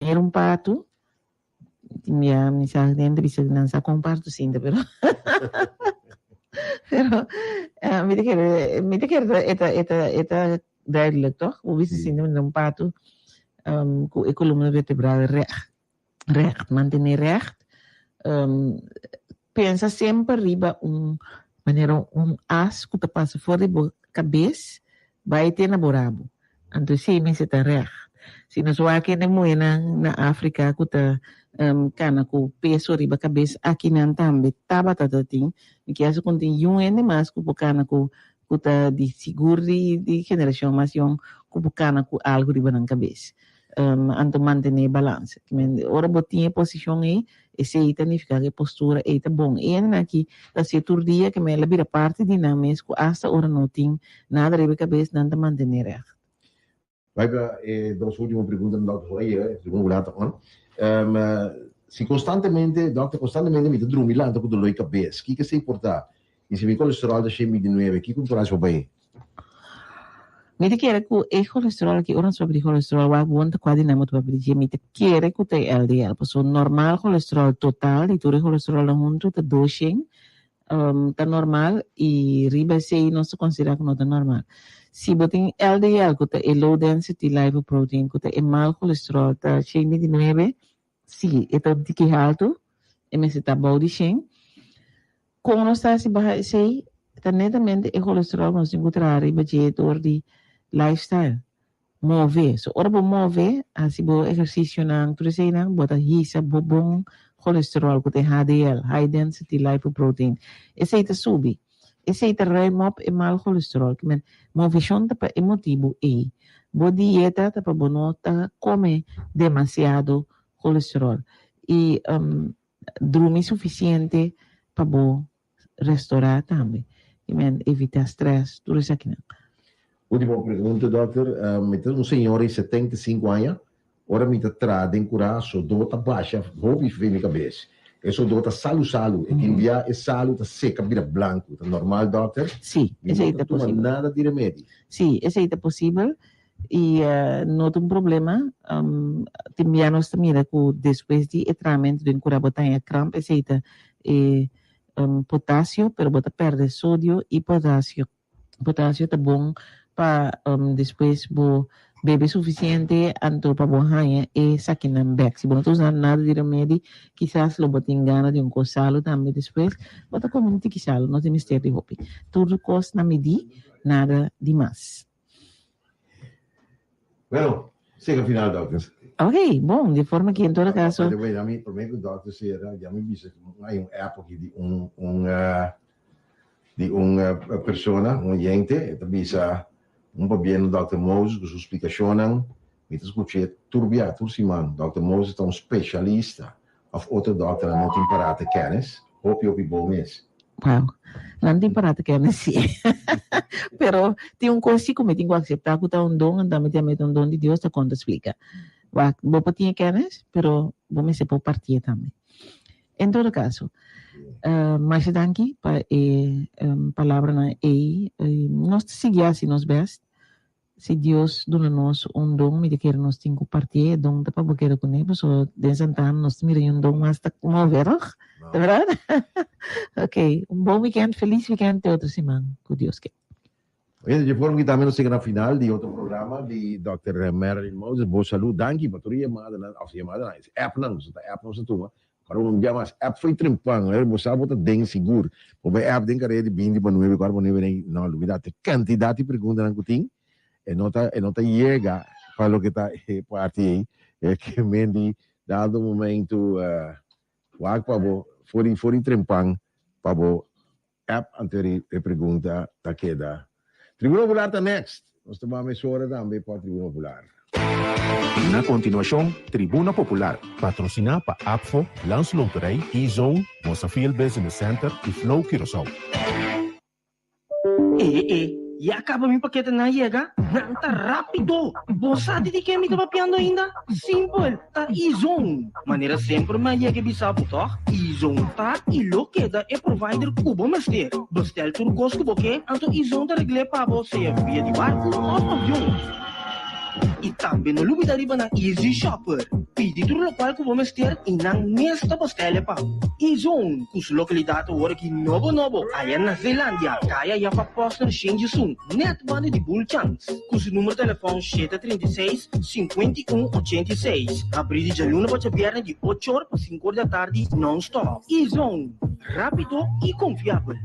Era un patu, ya mi sa den ta bisa nan sa kon partu sinta pero pero mi ta kere mi ta kere e ta e ta e ta duidelijk toch? Bo bisa sinta manera un patu ku e kolumna vertebral recht recht mantene recht pensa semper riba un manera un as ku ta pasa for di bo kabes bai te na bo rabo. Anto esei mester ta recht. Si nos wak hende muhénan na Afrika ku ta kana ku peso riba kabes, akinan tambe tabata ta tin. Mi kier sa kon tin yun hende mas ku por kana ku ku ta di sigur di di generashon mas yòn ku por kana ku algu riba nan kabes. Anto mantené balans. Ora bo tin e posishon ei, esei ta nifiká ku e postura ei ta bon. E hendenan aki ta hasié tur dia ke mel a bira parti di nan mes ku asta ora no tin nada riba e kabes nan ta mantené règt. Bai pa e dos último preguntanan dòkter for ayer, segun ku later on. Si konstantemente, dòkter, konstantemente mi ta drumi lanta ku doló di kabes, kiko esei por ta? I si mi kolesteròl ta shen bintinuebe, kiko mi por hasi pa bai? Mi ta kere ku e kolesteròl aki, ora nos papia di kolesteròl, wak bon ta kua di nan bo ta papia di dje. Mi ta kere ku ta e LDL, pasobra normal kolesteròl total di tur e kolesteròlnan huntu ta doshen, ta normal i riba esei nos ta konsiderá ku no ta normal. Si bo tin LDL ku ta e low density lipoprotein ku ta e mal kolesteròl ta shen bintinuebe, si e ta un tiki haltu, e mester ta bou di shen. Kon nos ta hasi baha esei? Ta netamente e kolesteròl ku nos tin ku traha riba dje dor di lifestyle. Move. So ora bo move, hasi bo ehersisionan, tur eseinan, bo ta hisa bo bon kolesteròl ku ta e HDL, high density lipoprotein. Esei ta subi. Esei ta ruim op e mal kolesteròl. Ke men, moveshon ta pa e motibu ei. Bo dieta ta pa bo no ta kome demasiado kolesteròl. I drumi sufisiente pa bo restorá tambe. Ke men, evitá strès, tur esakinan. Ultimo pregunta, dòkter. Mi ta un señora di 75 aña. Ora mi ta traha den kurá, sodó ta basha hopi for mi kabes. E sodó ta salu salu. E tin bia e salu ta seka bira blanku. Ta normal, dòkter? Sí, Mi esei no ta ta tuma posibel. nada di remedi. Sí, esei ta posibel i no ta un problema. Tin bia nos ta mira ku despues di e tramentu den kurá bo ta haña kramp, esei ta e potasio, pero bo ta pèrdè sodio i potasio. Potasio ta bon pa despues bo bebe sufisiente anto pa bo haña e sakinan bek. Si bo no ta usa nada di remedi, kisas lo bo tin gana di un kos salu tambe despues. Bo ta kome un tiki salu, no tin mester di hopi. Tur kos na midí, nada di mas. Bueno, sega final, dokter. Ok, bon, di forma ki en todo caso. By the way, mi prome ku dokter sera, ya mi bisa ku hay un app aki di un un di un persona, un oyente, e ta bisa un pabia na dokter Moses ku su splikashonnan, mi ta skuch'é tur bia, tur siman. Dokter Moses ta un speshalista Of otro dokternan no tin parate kennis? Hopi hopi bon mes. Wow. Nan tin parate kennis si. Pero tin un kos si ku mi tin ku akseptá ku ta un don, anto mi ta mete un don di Dios ta konta splika. Wak, bo por tin e kennis, pero bo mester por partié tambe. En todo kaso, masha danki pa e palabranan ei. Nos ta sigui hasi nos bèst. Si Dios duna nos un don, mi ta kere nos tin ku partié e don ta pa bo keda kuné, pasobra den Santana nos ta mira un don mas ta move, toch? Ta berdad? Ok, un bon weekend, felis weekend te otro siman ku Dios ke. Oye, dje forma ki tambe nos yega na final di otro programa di Dòkter Marilyn Moses. Bo salú, danki pa tur e yamadanan, òf yamadanan, es appnan, pasobra ta app nos a tuma. Ora un bia mas app foi trempan, eh, bo sa bo ta den sigur. Bo bai app den careda di binti pa nuebe, cuarto pa nuebe den, no, lubida, te cantidad di preguntanan cu tin, e no ta, e no ta yega pa loke ta e parti ey. E ke men di dado momento, wak pa bo for di, for di trempan pa bo App anto e pregunta ta keda. Tribuna Popular ta next! Nos ta ban mesora tambe pa Tribuna Popular. Na kontinuashon, Tribuna Popular. Patrosiná pa APFO, Landsloterij, E-Zone, Mosafil Business Center i Flow Curaçao. E e, ya kaba mi paketenan yega? Nan ta rápido! Bo sa di di ken mi ta papiando ainda? Simpel! Ta E-Zone! Manera semper mi a yega e bisa bo tòg? E-Zone ta i lo keda e provider ku bo mester. Bestel tur kos ku bo ke, anto E-Zone ta regl'é pa bo sea via di barku òf avion. I tambe no lubida riba nan Easy Shopper. Pidi tur lokual ku bo mester i nan mes ta bostèl'e pa bo. E-Zone, ku su lokalidat awor aki nobo nobo aya na Zeelandia, kaya Jaffa Posner Shenjisun, nèt banda di Bulchans. Ku su numero telefòn 736, 51 86. Habrí di djaluna pa djabièrnè di ocho or pa sinku or di atardi nòn-stòp. E-Zone, rápido i konfiabel.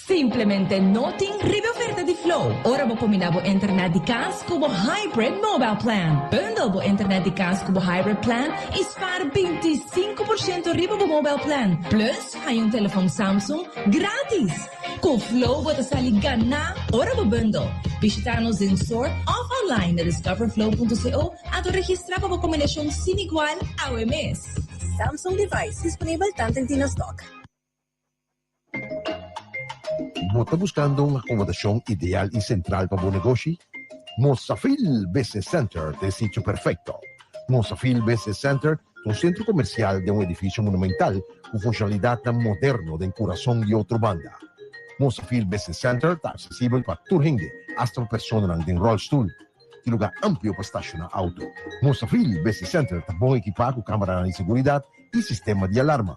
Simplemente no tin riba e oferta di Flow ora bo combina bo internet di cas cu bo Hybrid Mobile Plan. Bundle bo internet di cas cu bo Hybrid Plan y spaar 25% riba bo mobile plan. Plus haña un telefon Samsung gratis! Cu Flow bo ta sali gana ora bo bundle. Bishita nos den store of online na discoverflow.co anto registra pa bo combinacion sin igual awe mes. Samsung device disponibel tanto en Tina Stock. Bo ta buskando un akomodashon ideal i sentral pa bo negoshi? Mosafil Business Center ta e sitio perfekto. Mosafil Business Center ta un sentro komersial den un edifisio monumental ku funshonalidatnan moderno den kurason di otro banda. Mosafil Business Center ta aksesibel pa tur hende, asta pa personanan den ròlstul. Tin lugá amplio pa stashoná outo. Mosafil Business Center ta bon ekipá ku kameranan di seguridat i sistema di alarma.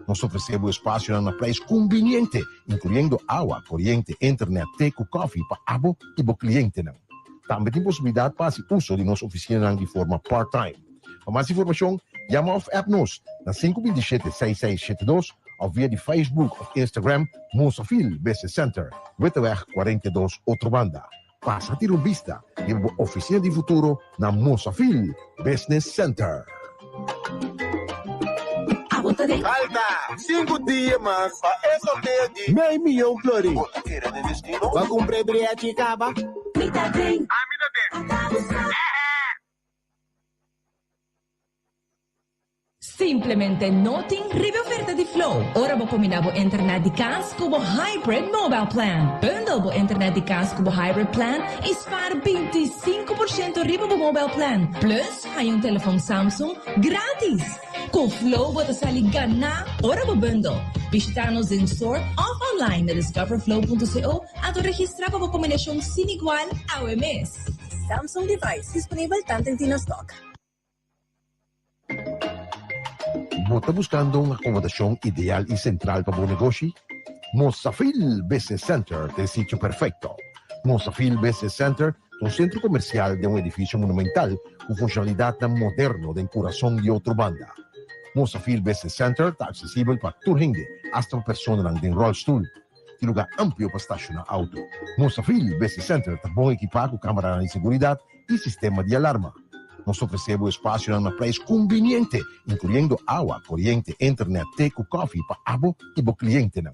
Nos ta ofresé bo espasionan na preis kumbiniente, inkluyendo awa, koriente, internet, te ku kòfi pa abo i bo klientenan. Tambe tin posibilidat pa hasi uso di nos ofisinanan di forma part-time. Pa mas informashon, yama òf app nos na 527 6672 òf via di Facebook òf Instagram Mosafil Business Center, Witteweg 42, Otrobanda. Pasa tira un bista riba bo oficina di futuro na Mosafil Business Center. Falta sinku dia mas pa e sorteo di mei miyon florin. Bo a kumpra e briachi kaba? Simplemente no tin riba e oferta di Flow ora bo combina bo internet di cas cu bo Hybrid Mobile Plan. Bundle bo internet di cas cu bo Hybrid Plan y spaar 25% riba bo mobile plan. Plus haña un telefon Samsung gratis! Cu Flow bo ta sali gana ora bo bundle. Bishita nos den store of online na discoverflow.co anto registra pa bo combinacion sin igual awe mes. Samsung device disponibel tanto en Tina Stock. Bo ta buskando un akomodashon ideal i sentral pa bo negoshi? Mosafil Business Center ta e sitio perfekto. Mosafil Business Center ta un sentro komersial den un edifisio monumental ku funshonalidatnan moderno den kurason di otro banda. Mosafil Business Center ta aksesibel pa tur hende, asta pa personanan den ròlstul. Tin lugá amplio pa stashoná outo. Mosafil Business Center ta bon ekipá ku kameranan di seguridat i sistema di alarma. Nos ta ofresé bo espasionan na preis kumbiniente, inkluyendo awa, koriente, internet, te ku kòfi pa abo i bo klientenan.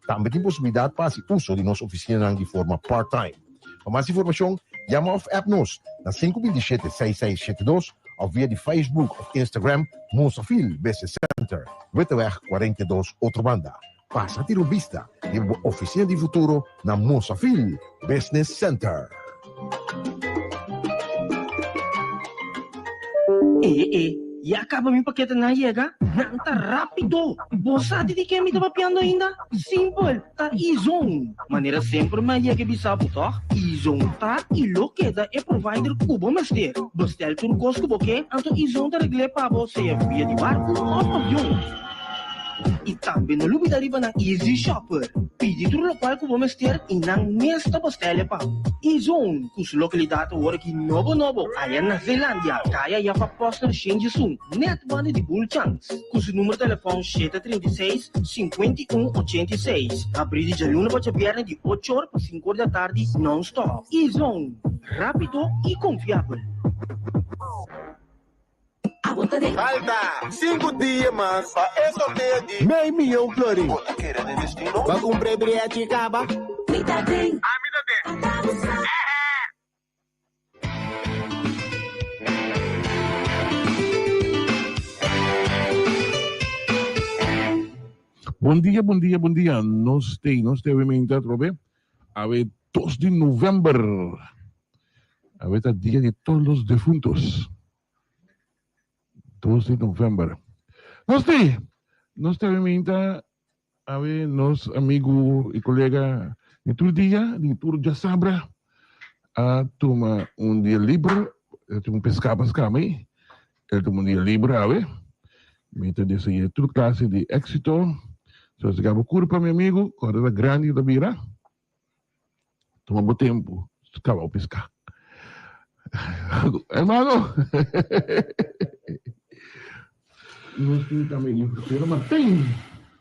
Tambe tin posibilidat pa hasi uso di nos ofisinanan di forma part-time. Pa mas informashon, yama òf app nos na 527 6672 òf via di Facebook òf Instagram Mosafil Business Center, Witteweg 42, Otrobanda. Pasa tira un bista riba bo oficina di futuro na Mosafil Business Center. E e, ya caba mi paketenan yega? Nan ta rapido! Bo sa di di ken mi ta papiando ainda? Simpel, ta E-Zone! Manera semper mi a yega e bisa bo toch? E-Zone ta y lo keda e provider cu bo mester. Bestel tur cos cu bo ke, anto E-Zone ta regl'e pa bo sea via di barco of avion. I tambe no lubida riba nan Easy Shopper. Pidi tur lokual ku bo mester i nan mes ta bostèl'e pa bo. E-Zone, ku su lokalidat awor aki nobo nobo aya na Zeelandia, kaya Jaffa Posner Shenjisun, nèt banda di Bulchans. Ku su numero telefòn 736, 51 86. Habrí di djaluna pa djabièrnè di ocho or pa sinku or di atardi nòn-stòp. E-Zone, rápido i konfiabel. Falta sinku dia mas pa e sorteo di mei miyon florin. Bo a kumpra e briachi kaba? Bon dia, bon dia, bon dia. Nos te, nos te obviamente atrobe. Awe 2 di november. Awe ta dia di todos los defuntos. 2 di november. Nos te, nos te obviamente awe nos amigo y colega. Di tur dia, di tur djasabra a tuma un dia liber, el tin un peská pa skama ei, el tuma un dia liber awe. Mi ta dese'é tur klase di éksito. Sosegá bo kurpa mi amigu, kòrda ta grandi ta bira. Tuma bo tempu, kaba bo piská. Hermano! Nos tin tambe Ingeniero Martin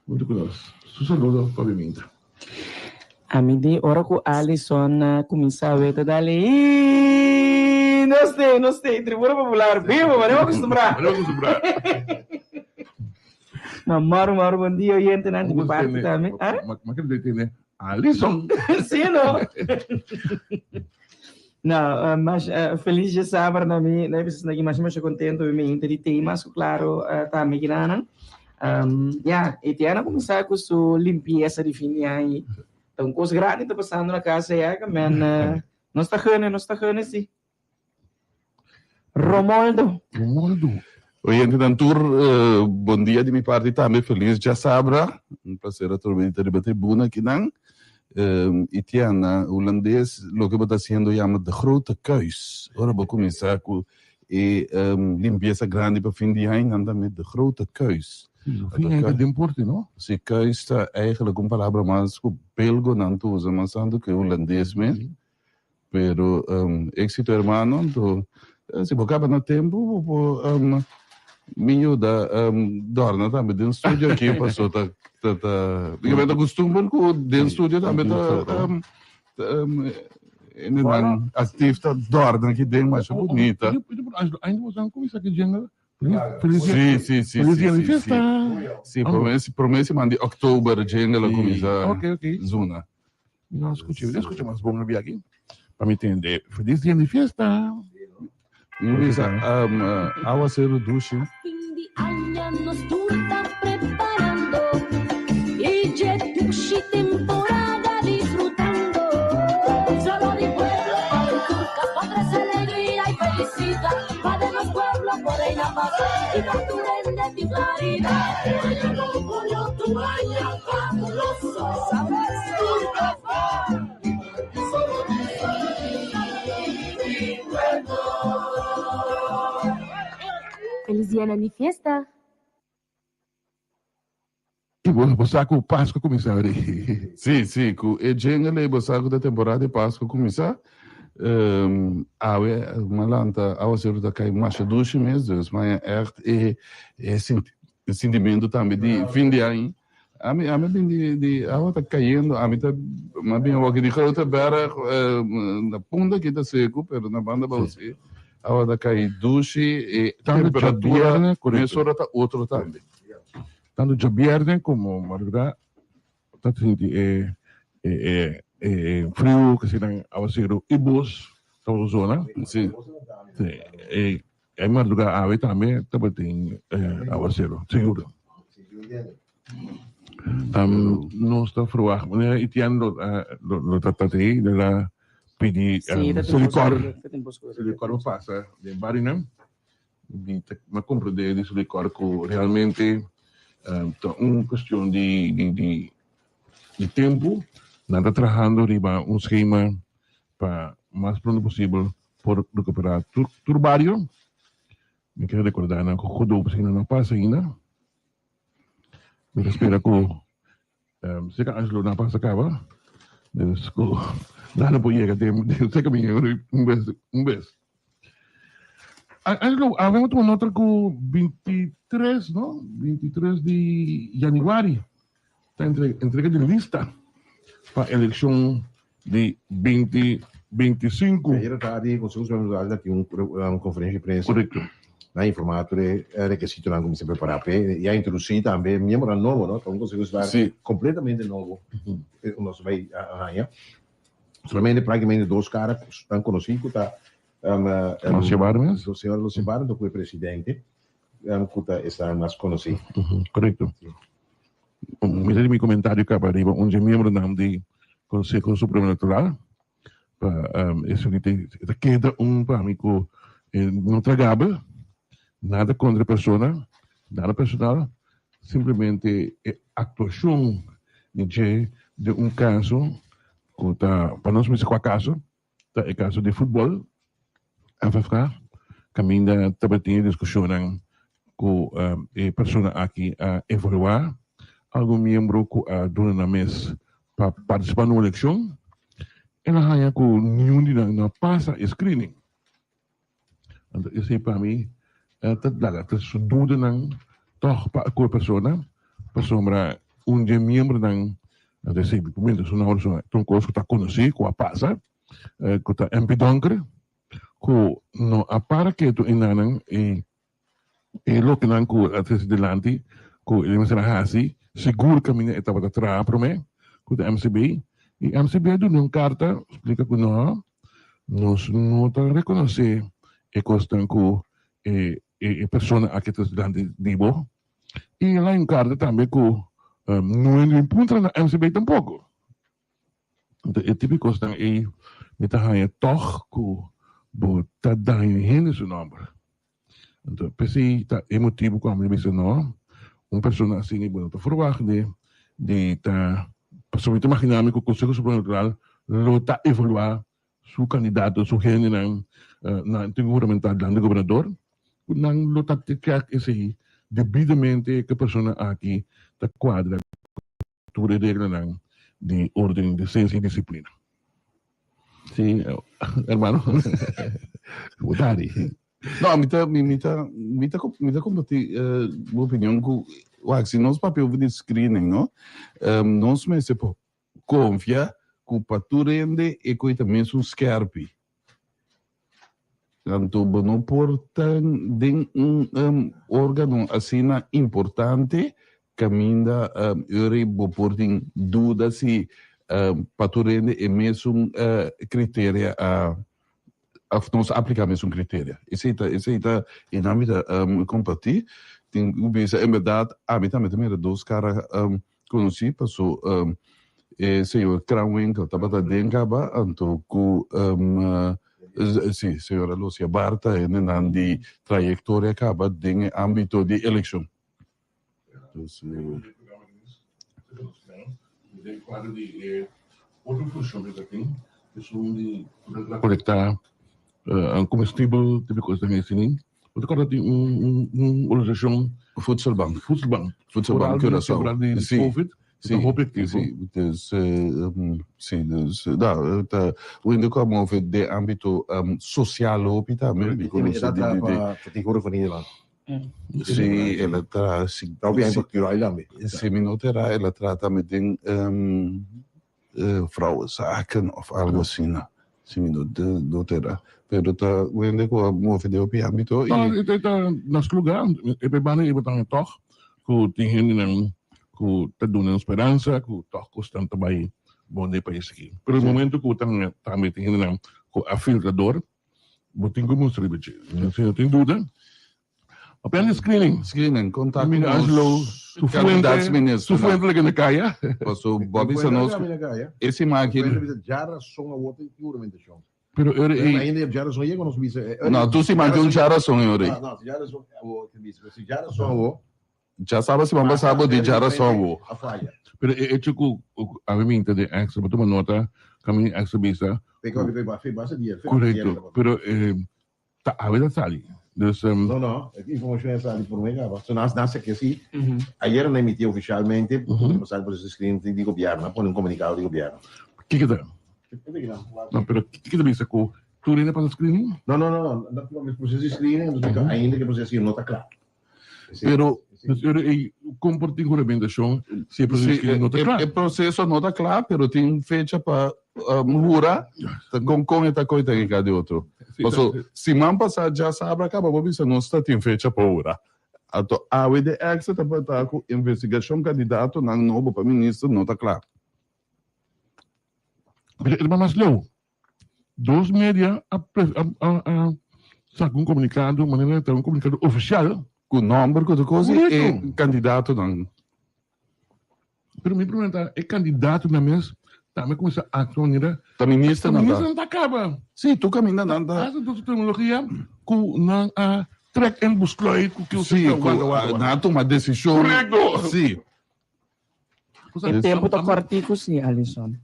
huntu ku nos. Su saludo pa biminta. Ami di ora ku Alison a kuminsá weta dale ii nos te nos te Tribuna Popular bibo manera bo akustumbrá. Manera bo akustumbrá. No mòru mòru bon dia oyentenan di mi parti tambe. Ma kende tene Alison. Sí no. No, mas felis djasaber na mi, na e pesas aki masha masha kontento mi mente di tei mas ku klaro tambe kinanan. Ya, e Tiana a kuminsá ku su limpiesa di fin di aña. Ta un kos grandi ta pasando na kas ayá, ke men nos ta gene, nos ta gene si. Romoldo. Romoldo. Oyentenan tur, bon dia di mi parti tambe, felis djasabra. Un placer atrobe di ta riba tribuna akinan. Itiana, hulandes loke bo ta haciendo yama de grote kuis. Ora bo cuminsa cu e limpieza grandi pa fin di aña, nan ta met de grote kuis. Fin aña ta den porte, no? Si, kuis ta eigenlijk un palabra mas cu belgonan ta usa mas tanto cu e hulandes mes. Pero éxito hermano, anto si bo caba na tempo bo por mi yuda Dorna tambe den studio aki paso ta ta ta mi ta costumber cu den studio tambe ta hendenan actief ta Dorna aki den masha bunita. Si, si, si, si, si, si. Si, prome, prome siman di oktober jingle a kuminsá zona. No skucha, mi skucha mas bon abi aki pa mi tende. Feliz dia di fiesta. Mi bisa awa seru dushi. Fin di aña nos tur ta preparando y dje dushi temporada disfrutando. Solo di pueblo pa den tur cas pa trece alegria y felicidad pa den nos pueblo por reina paz y pa tur hende tin claridad. Aña nobo y otro aña fabuloso. Feliz dianan di fiesta! Bo sa ku Pasku kuminsá ori. Sí, sí, ku e jingle ei bo sa ku ta temporada di Pasku kuminsá. Awe m'a lanta awaseru ta kai masha dushi mes, dus maña ègt e sintimentu tambe di fin di aña. Ami ami bin di di awa ta cayendo ami ta m'a bin awor aki di Grote Berg na punta aki ta seco pero na banda bao si awa ta cay dushi e Tanto temperatura djabierne, correcto. mesora ta otro tambe. Tanto djabierne como madrugada ta sinti e e e e friu ke sinan awaseru y bos tabata zona. Si. Si e E madruga awe tambe tabatin awaseru, sigur. Nos ta verwagt meneer Etienne lo lo ta ta ei lo ta pidi Selikor Selikor pa pasa den barionan. Mi ta mi a komprende di Selikor ku realmente ta un kuestion di di di di tempu. Nan ta trahando riba un skema pa mas pronto posibel por recuperá tur tur bario. Mi quiere recordá nan cu Godoop asina no pasa ainda. Mi ta spera cu cerca Angelo no a pasa caba. Dus cu nan lo por yega den den cerca mi un bes un bes. Angelo, awe bo tuma nota cu 23 no? 23 di januari ta entrega di lista pa eleccion di binti binti sinku. Ayera tardi Consejo Supremo Electoral ta tin un conferencia di prensa. Correcto. Nan a informa tur e requisitonan cu mester prepara p'e y a introduci tambe miembronan nobo, no? Ta un Consejo Insular Si. completamente nobo cu nos ta bay haña. Solamente practicamente dos cara tan conoci cu ta Lucia Barnes. Señora Lucia Barnes cu e presidente cu ta esnan mas conoci. Correcto. Mi ta di mi comentario caba riba un dje miembronan di Conseho Supremo Electoral pa esaki ta keda un pa mi cu no tragabel, nada contra e persona, nada personal, simplemente e actuacion di dje den un caso. ku ta pa nos mester kua kaso ta e kaso di futbòl FFK kaminda tabatin e diskushonnan ku e persona aki a evaluá algun miembro ku a duna nan mes pa partisipá na un elekshon el a haña ku niun di nan no a pasa e screening. Anto esei pa mi ta laga ta su dudanan tòg pa ku e persona pasobra un dje miembronan anto esei mi kumenta su nòmber pasobra ta un kos ku ta konosí ku a pasa ku ta MP Donker ku no a para ketu enanan i e lokenan ku a trese dilanti ku e mester a hasi sigur kaminda e tabata traha promé ku ta MCB i MCB a duna un karta splika ku no nos no ta rekonosé e kosnan ku e e persona aki a trese dilanti di bo i el a un karta tambe ku no e no puntra na MCB tampoko. Anto e tipo di kosnan ei mi ta haña tòg ku bo ta daña hende su nòmber. Anto p'esei ta e motibu ku ami ta bisa no, un persona asina bo no ta ferwagt di di ta, pasobra mi ta imaginá mi ku Konseho Supremo Elektoral lo ta evaluá su kandidato, su hendenan nan tin ku huramentá dilanti di gobernador, ku nan lo ta chèk esei debidamente ku e persona aki ta kuadra. Tur e reglanan di orden, desensia i disiplina. Sí, hermano. Bo ta hari. No, mi ta, mi, mi ta, mi ta, mi ta comparti eh, bo opinion ku, wak, si nos papia over di screening, no? Um, nos mester por confia ku pa tur hende e koe ta mesun skerpi. Anto bo no por ta den un organo asina importante caminda uri bo por tin duda si pa tur hende e mesun criteria a of nos a aplica mesun criteria. Esey ta esey ta y nan mi ta comparti. Tin cu bisa en berdad ami tambe ta mira dos cara Conoci paso e señor Kranwinkel tabata den caba anto cu si señora Lucia Barta hendenan di trayectoria caba den e ambito di eleccion. Dus. Den cuadro di e otro funcion cu ta tin esun di colecta comestibel tipo cosnan asina. Bo ta kòrda tin un un organisashon. Voedselbank. Voedselbank. Voedselbank Curaçao. Vooral di Sí. Covid. Sí. Ta hopi aktivo. Sí, dus, sí, dus, nou, ta wende kwam over den ámbito sosial hopi tambe. Mi konosé di, di, di. Vertegenwoordiger van Nederland. Sí, el a traha, si, Hopi aña pa Curaçao tambe. Si mi no ta erá, el a traha tambe den vrouwenzaken of algo asina, si mi no no ta era. Pero ta wende ku a move den hopi ámbito i. No, e ta na su lugá. E pe banda ei bo ta tòg ku tin hendenan ku ta duna nan speransa ku tòg kosnan ta bai bon den e pais aki. Pero e momento ku ta tambe tin hendenan ku a filtra dor, bo tin ku mustra riba dje. Si no tin duda. Papel di screening. Screening, contact Mira nos Angelo, su fuente, kandidatsminister. su fuente la na kaya. Paso bo bisa nos ku e siman aki. Djarason awor tin juramentacion. Pero ora ei. Ainda djarason yega nos bisa. No, tur siman tin un djarason ora ei. No, no, si djarason awor tin bisa. Si djarason awor. Dja saba siman pasa bo di djarason awor. A faya. Pero e hecho ku ami minta den extra, bo tuma nota, kami extra bisa. Korekto, pero Ta awe ta sali. Dus. No, no, e informacion a sali prome caba. So nan nan saki asi. Ayer nan emiti oficialmente, pa sali proceso di screening di gobierno, nan pone un comunicado di gobierno. Kiko ta? No, pero kiko ta bisa cu tur hende pasa screening? No, no, no, no, no, proceso di screening, ainda cu e proceso no ta cla. Pero, pero e kon por tin huramentashon si e proseso no ta kla? E proseso no ta kla, pero tin fecha pa hura kon kon e ta koita en ka di otro. Paso siman pasá djasabra kaba bo bisa nos ta tin fecha pa hura. Anto awe de extra ta ta ku investigashon kandidatonan nobo pa minister no ta kla. Pero e ta mas leu. Dos media a a saka un komunikado manera ta un komunikado ofisial. Ku nòmber ku tur kos i e kandidatonan. Pero mi pregunta ta e kandidatonan mes tambe kuminsá aktua manera. Ta ministernan ta. Ministernan ta kaba. Si, tur kaminda nan ta. Hasta tur su teknologia ku nan a trek en besluit ku Si, ku nan a tuma desishon. Korekto. Si. E tempu ta kòrtiku si, Alison.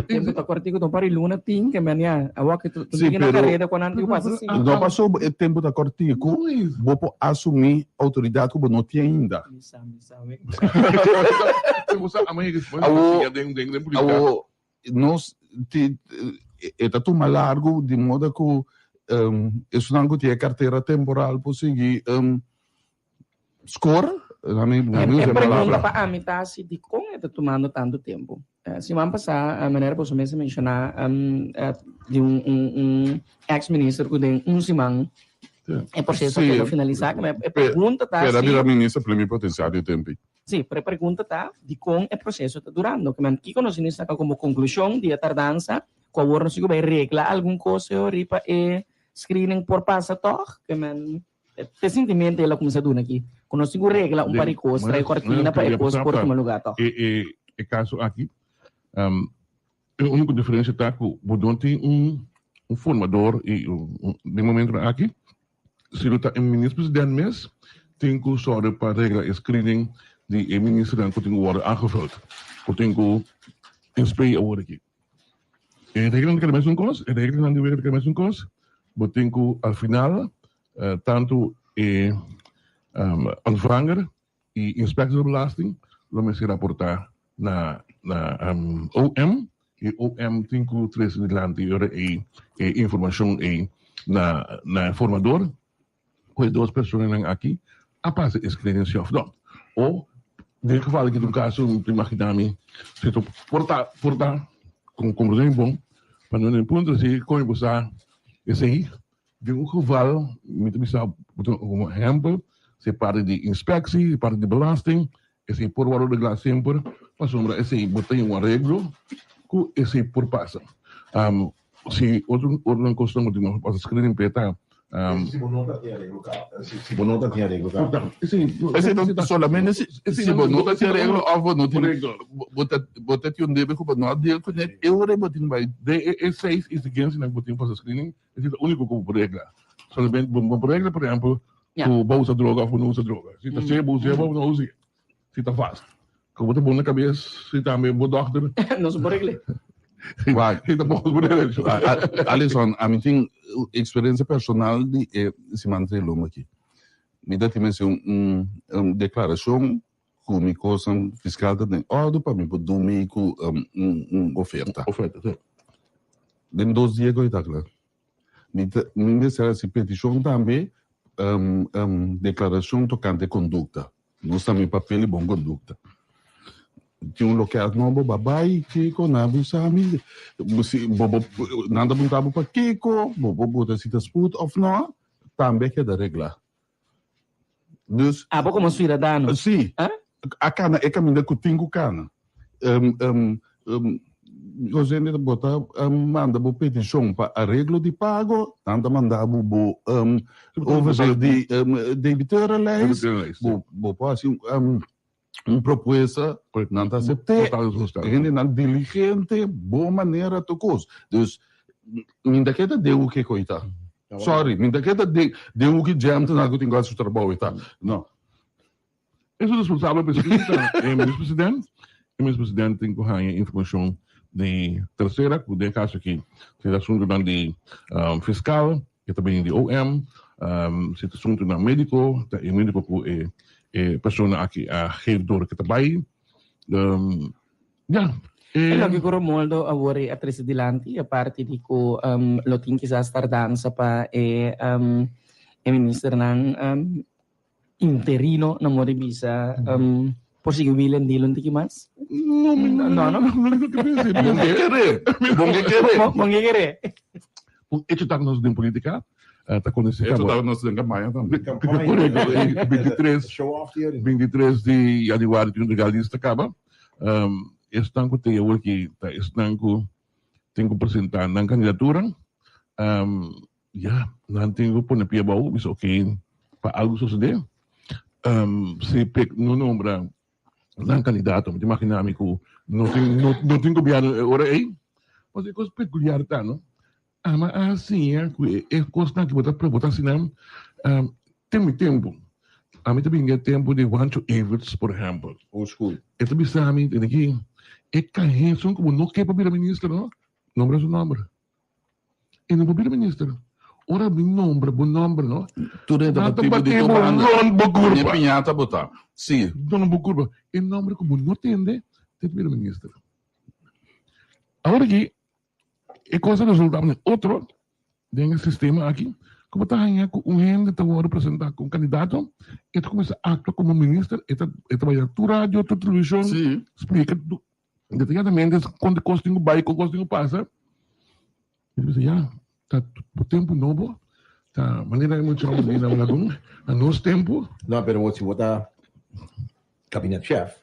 Tempo ta kortiku, ta un par di luna tin ke men ya. Awor ke tu Sí, tin na pero kareda ku nan tin ku pasa si. No paso e tempo ta kortiku, bo por asumí outoridat ku bo no tin ainda. Mi sa, mi sa we. Awor, awor nos ti e ta tuma largu di moda ku esunnan ku tin e kartera temporal por sigui score, mi E usa e pregunta palabra. pa ami ta si dikon e ta tumando tantu tempu. Siman pasá manera boso mes a menshoná di un un ex minister ku den un siman e proseso a keda finalisá. E pregunta ta Pero a si. bira minister plenipotenciario tempu. Sí, pero e pregunta ta dikon e proseso ta durando. Kiman kiko nos tin saka komo konklushon di e tardansa ku awor nos tin ku bai regla algun kos riba e screening por pasa tòg? Kiman e sintimento el a kuminsá duna aki ku nos tin ku regla un par di kos, trae kortina pa e kos por tuma lugá tòg. E kaso aki e úniko diferensia ta ku bo no tin un formador i den momentonan aki Si lo ta e minister president mes tin cu sorde pa regla e screening di e ministernan cu tin cu wordo aangevuld, cu tin cu inspee awor aki. E reglanan ta keda mesun cos, e reglanan di wega ta keda mesun cos, bo tin cu al final tanto e ontvanger y inspectie di belasting lo mester raporta na na OM y OM tin cu trece dilanti e ora ey e informacion ey na na e formador cu e dos personanan aki a pasa e screening si of no. O den geval aki ta un caso mi ta imagina mi si ta por ta por ta con comprende bon pa no den punto si con bo sa esey. Den un geval, mi ta bisa como ehempel, si e parti di inspectie, e parti di belasting, esey por worde regla semper, pasobra esey bo tin un areglo cu esey por pasa. Si otro otro cosnan bo tin cu pasa screening p'e ta. Si bo no ta tin areglo caba. Si bo no ta tin areglo caba. Esey ta solamente si bo no ta tin areglo of bo no tin, bo ta bo ta tin un debe cu bo no a deal cu ne, e ora bo tin bay. Den e seis exigencianan cu bo tin pasa screening, Esei ta úniko ku bo por regla. Solamente bo por regla, por ehèmpel, ku bo usa droga òf bo no usa droga. Si ta sebo, bo us'é, bo no us'é. Si ta vast. Ku bo ta bon na kabes, si tambe bo dòkter. Nos por regl'é. Si ta bon, nos por regl'é. Alison, ami tin eksperensia personal di e siman Trilum aki. Mi ta tin mester un deklarashon ku mi kosnan fiskal ta den òrdu pa mi por dumi ku un oferta. Oferta, sí. Den dos dia ku e ta kla. Mi ta mi mester hasi petishon tambe deklarashon tokante kondukta. Nos ta mi papel di bon kondukta. Tin un lokèt nobo ba bai kiko nan a bisa mi si bo bo nan ta puntra bo pakiko bo por bota si ta sput òf no tambe a keda reglá. Dus. Abo komo suidadano. Sí. A kana e kaminda ku tin ku kana. José bo ta manda bo petishon pa areglo di pago, nan ta manda bo bo overzicht di debiteurenlijst. Bo por hasi un propuesta, nan ta asept'é. Hendenan diligente, bon manera tur kos. Dus mi ta keda den hoek ku e ta. Sorry, mi ta keda den den hoek djèmtenan ku tin ku hasi su trabou e ta. No. Esun responsabel pa esaki ta e minister president. E minister president tin ku haña informashon di tersera, ku den e kaso aki si ta asuntunan di fiskal, e ta bini di OM, si ta asuntunan médiko, ta e médiko ku e e persona aki a geef door ku ta bai. Ya, E loke ku Romoldo awor a trese dilanti, e parti di ku lo tin kisas tardansa pa e e ministernan interino na modo di bisa por sigui wila en dilo un tiki mas? No, mi no, no, no. No, no ke pensa. Bon ke kere. Bon ke kere. Bon ke kere. Un hecho ta ku nos den politika ta konosé Hecho ta ku nos den kampaña tambe. Korekto, 23, 23 di januari tin un legalista kaba. Esnan ku te awor aki ta esnan ku tin ku presentá nan kandidatura. Ya, nan tin ku pone pia abou, bisa oke, pa algu sosodé. Si pek no nombra nan kandidato, mi ta imaginá mi ku no tin no tin gobièrnu e ora ei. Pasobra e kos pekuliar ta no, Ama a siña ku e kosnan ki bo ta bo ta hasi nan ten mi tempu. Ami ta bini den e tempu di Juancho Everts, por ehèmpel. Old school. E ta bisa mi, tene ki. E kahenson ku bo no ke pa bira minister no, nombra su nomber. E no por bira minister. Ora mi nombra bo nomber no, Tur e nan ta ta bati bo di bati tur bo banda. rond bo Ni kurpa. piñata bo ta. Sí. Rond bo kurpa. E nomber ku bo no tende, te ta bira minister. Awor aki, e kos a resulta den otro den e sistema aki, ku bo ta haña ku un hende ta wòrdu presentá komo kandidato, e ta kuminsá aktua komo minister, e ta e ta bai na tur radio, tur televishon, splika detayadamente kon e kos tin ku bai, kon kos tin ku pasa. I ta bisa, ya, ta bo tempu nobo, ta manera e mucha hòmber di na Lagun, na nos tempu. No, pero bo si bo ta kabinetchef,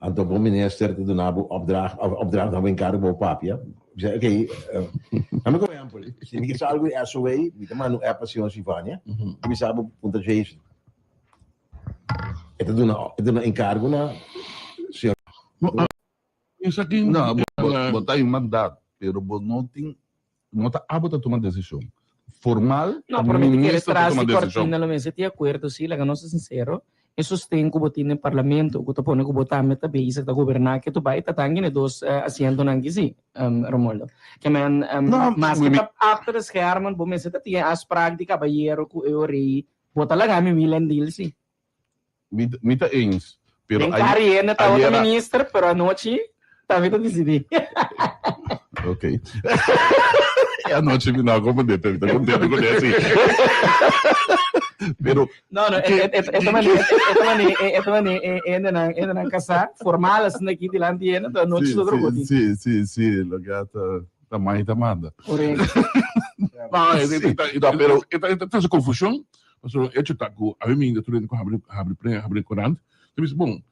anto bo minister ta duna bo opdracht, of opdracht na bo enkargo bo papia, bisa ok, dame un ehempel, si mi ke sa algu di SOA, mi ta manda un app pa señor Sivania, mi bisa bo punta Jason, e ta duna e ta duna enkargo na señor. No, bo ta un mandat, pero bo no tin, no ta abo ta tuma desishon. Formal, No, ta pero mi ta kere minister ta tras tuma di desishon. cortina lo mester tin acuerdo, sí, laga nos ta sincero, e sosten cu bo tin den parlamento cu ta pone cu bo tambe ta bezig ta goberna ke tu bay ta tangi na e dos asientonan aki sí, Romualdo. Ke men, No, maske mi, mi, ta achter de schermen bo mester ta tin e afspraak di cabayero cu e orei, bo ta laga mi wiel en deal sí. Mi, mi ta eens. Pero Den Cariene ta otro ayera- minister, pero anochi tambe ta disidí. Ok. E anochi mi no a comprende, pero mi ta contento con esi. Pero No, no, e, e, e, e ta mane, e ta mane, e ta mane, e, e hendenan, e hendenan casá, formal asina aki dilanti hende, pero anochi sí, es otro sí, koti. sí, sí, sí, loke a ta, ta mai ta manda. Correcto. No, e, e, Sí, e, no, pero e, e, e, e, confusión. Pasobra e hecho ta ku awe mi tur hende ku habri habri pre habri korant ta bisa bon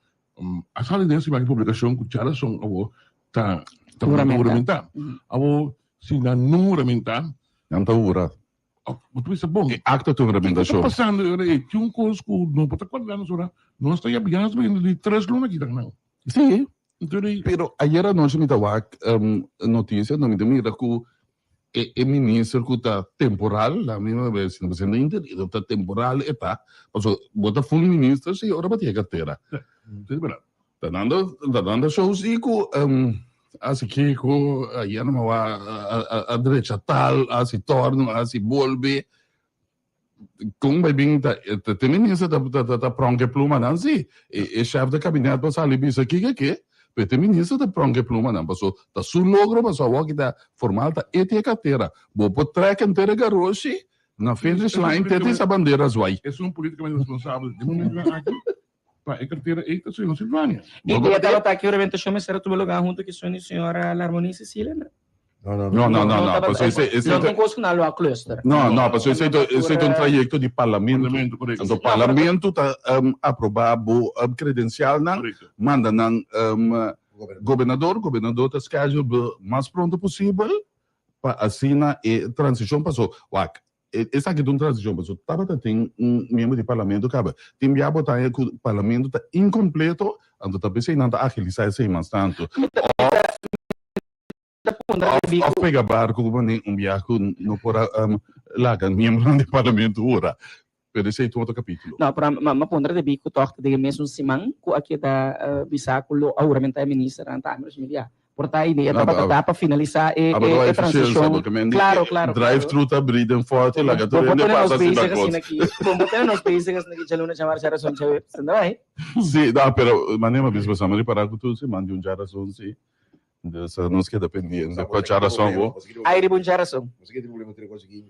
a sali den siman e publikashon ku Charleston awo ta ta huramentá. Awo si nan no huramentá Nan ta hura. Bo ta bisa bon E akto ta kiko ta huramentashon. pasando e ora ei? Tin un kos ku no por ta kuadra nos ora nos ta yabia nos ta bini di tres luna kita nan. Sí. Entonces Pero ayer anochi mi ta wak notisia no mi ta mira ku E e minister ku ta temporal, la mi a ber si no presidente interino, ta temporal e ta, paso bo ta full minister si ora bo tin e kartera. Sí, berdad. Ta dando ta dando show si ku hasi kiko, ayer no a a drecha tal, a hasi torno, a hasi bolbe. Kon bai bin ta te minister ta ta ta pronk e plumanan si. E e chef de kabinet por sali bisa kiko ke, pero te minister ta pronk e plumanan paso ta su logro paso awor ki ta formal ta e tin e kartera. Bo por trek henter e garoshi na finish line te tin sa bandera zwai. Esun politikamente responsabel den momentonan aki pa e kartera ei ta señor Silvania. I e tabata aki ora evento mester a tuma lugar hunto ku señora Larmonie Cecilia? No, no, no. No, no, no. Paso ese, ese No ta un kos ku nan lo a cluster. No, no, paso ese ta, ese ta un trayecto di parlamento. Parlamento, correcto. Anto parlamento ta um, aproba bo um, credencialnan, manda nan um, gobernador, gobernador ta schedule bo mas pronto posibel pa asina e transicion paso wak Esaki ta un transicion pasobra tabata tin un miembro di parlamento caba. Tin bia bo ta haña cu parlamento ta incompleto, anto ta pesey nan ta agilisa esey mas tanto. Of pega barco cu mane un bia cu no por a laga miembronan di parlamento hura. Pero esey ta un otro capitulo. No, pero m'a puntra debí cu toch ta den e mesun siman cu a keda bisa cu lo a huramenta e ministernan tambe. Dus mi di, ah, Por ta idea tabata ta pa finalisa e e transicion. Claro, claro. Drive thru ta abri den forte laga tur hende pasa asina kos. Bo bo tene nos bezig asina ki djaluna djamar djarason djawe. Senda bai. Si, no, pero manera mi a bisa bo sa mi ripara ku tur siman di un djarason si. Dus nos keda pendiente pa djarason bo. Ai riba un djarason. Bo sa ke tin problema tur e kos aki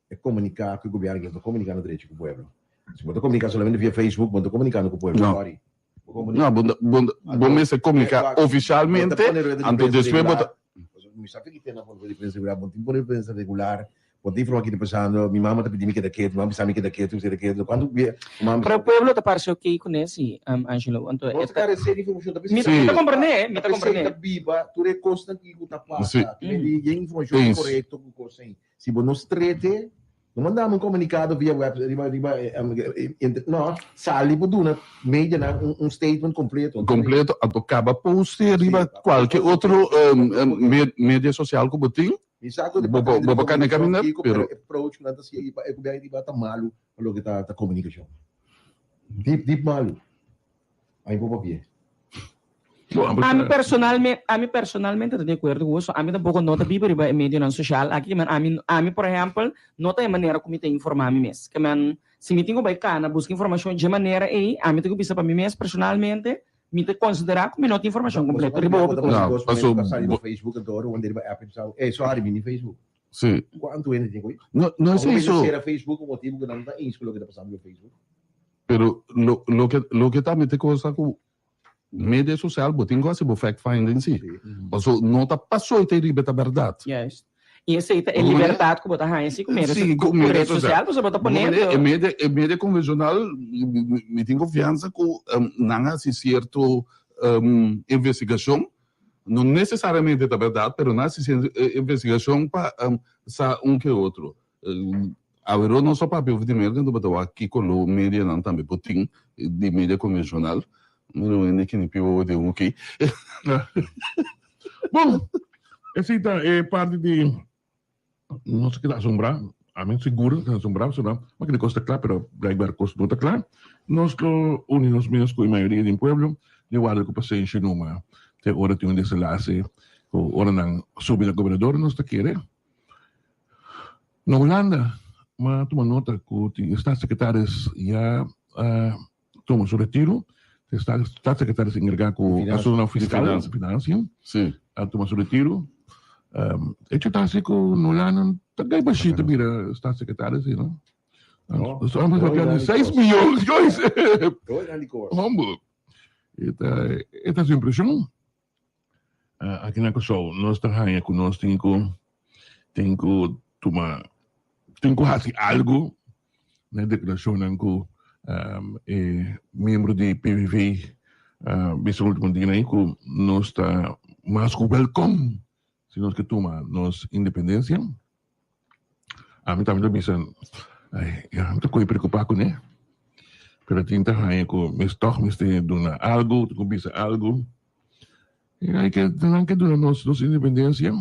e komunika ku e gobièrnu ke no ta komunika na drechi ku pueblo. Si bo ta komunika solamente via Facebook bo no ta komunikando ku pueblo, sorry. No, bo, bo, bo mester comunica oficialmente, anto despues bo ta... Mi sa ki tena pone di prensa regular, bo tin pone prensa regular, bo tin informa ki ta pasando, mi mama ta pidi mi keda ketu, mi mama bisa mi keda ketu, mi keda ketu, cuanto bia mi mama Pero pueblo ta parse ok cu ne si, Angelo, anto Bo ta carece di informacion, ta Mi ta comprende, mi ta comprende. Ta biba tur e cosnan ki cu ta pasa, ki di yen informacion corecto cu cos ei. Si bo no strete, no manda mi un comunicado via web riba riba no, sali por duna medianan un un statement completo. Completo, anto caba poste riba cualke otro media social cu bo tin, Mi sa cu bo bo bo cana camina, pero e approach cu nan ta sigui pa e gobierno riba ta malu pa loke ta ta comunicacion. Diep diep malu. Ay bo papia. Ami personalmente, ami personalmente ta di akuerdo ku boso. Ami tampoko no ta biba riba e medionan sosial aki. Ke men ami, ami por ehèmpel, no ta e manera ku mi ta informá mi mes. Ke men, si mi tin ku bai kana buska informashon dje manera ei, ami ta ku bisa pa mi mes personalmente, mi ta konsiderá ku mi no tin informashon kompleto riba hopi kos. No, paso bo. Facebook anto ora wonder riba app sa, eh, sorry, mi ni Facebook. Sí. Kuantu hende tin ku? No, no es eso. Sera Facebook ku motibu ku nan no ta eens ku loke ta pasando riba Facebook. Pero lo, loke, loke tambe ta e cosa ku Media social bo tin ku hasi bo fact finding si. Paso no ta paso e ta riba ta bèrdat. Juist. I esei ta e libertat ku bo ta haña si ku media Si, ku media red social pasobra bo ta pone E media e media konvenshonal mi tin konfiansa ku nan hasi sierto investigashon no nesesariamente ta bèrdat pero nan hasi sierto investigashon pa sa un ke otro. Awero nos a papia over di Merca anto bo ta wak ki color medianan tambe por tin di media convencional. Mi no hende kini pi wowo den hoki. Bon, esei ta e parti di nos a keda asombrá. Ami sigur a keda asombrá pasobra ma kende kos ta kla pero blijkbaar kos no ta kla. Nos lo uni nos mes ku e mayoria den pueblo di warda ku pasenshi numa te ora tin un desenlase ku ora nan subi na gobernador nos ta kere. Na Hulanda m'a tuma nota ku tin e staatssecretaris ya a tuma su retiro. E staatssecretaris enkargá ku asuntunan fiskal, finansia, a tuma su retiro. Echo ta hasi ku na Hulanda ta gai bashita bira staatssecretaris ei no. Nos a papia di seis miyon, Homber, e ta su impreshon. Aki na Kòrsou nos ta haña ku nos tin ku tin ku tuma tin ku hasi algu na e deklarashonnan ku e miembro di PVV a bisa ultimo dia nan ku nos ta mas ku wèlkòm si nos ke tuma nos independensia. Ami tambe ta bisa, ay, ya, mi ta koe preokupá kuné. Pero tin ta haña ku mes tòg mester duna algu, tin ku bisa algu. I ai ke nan ke duna nos nos independensia.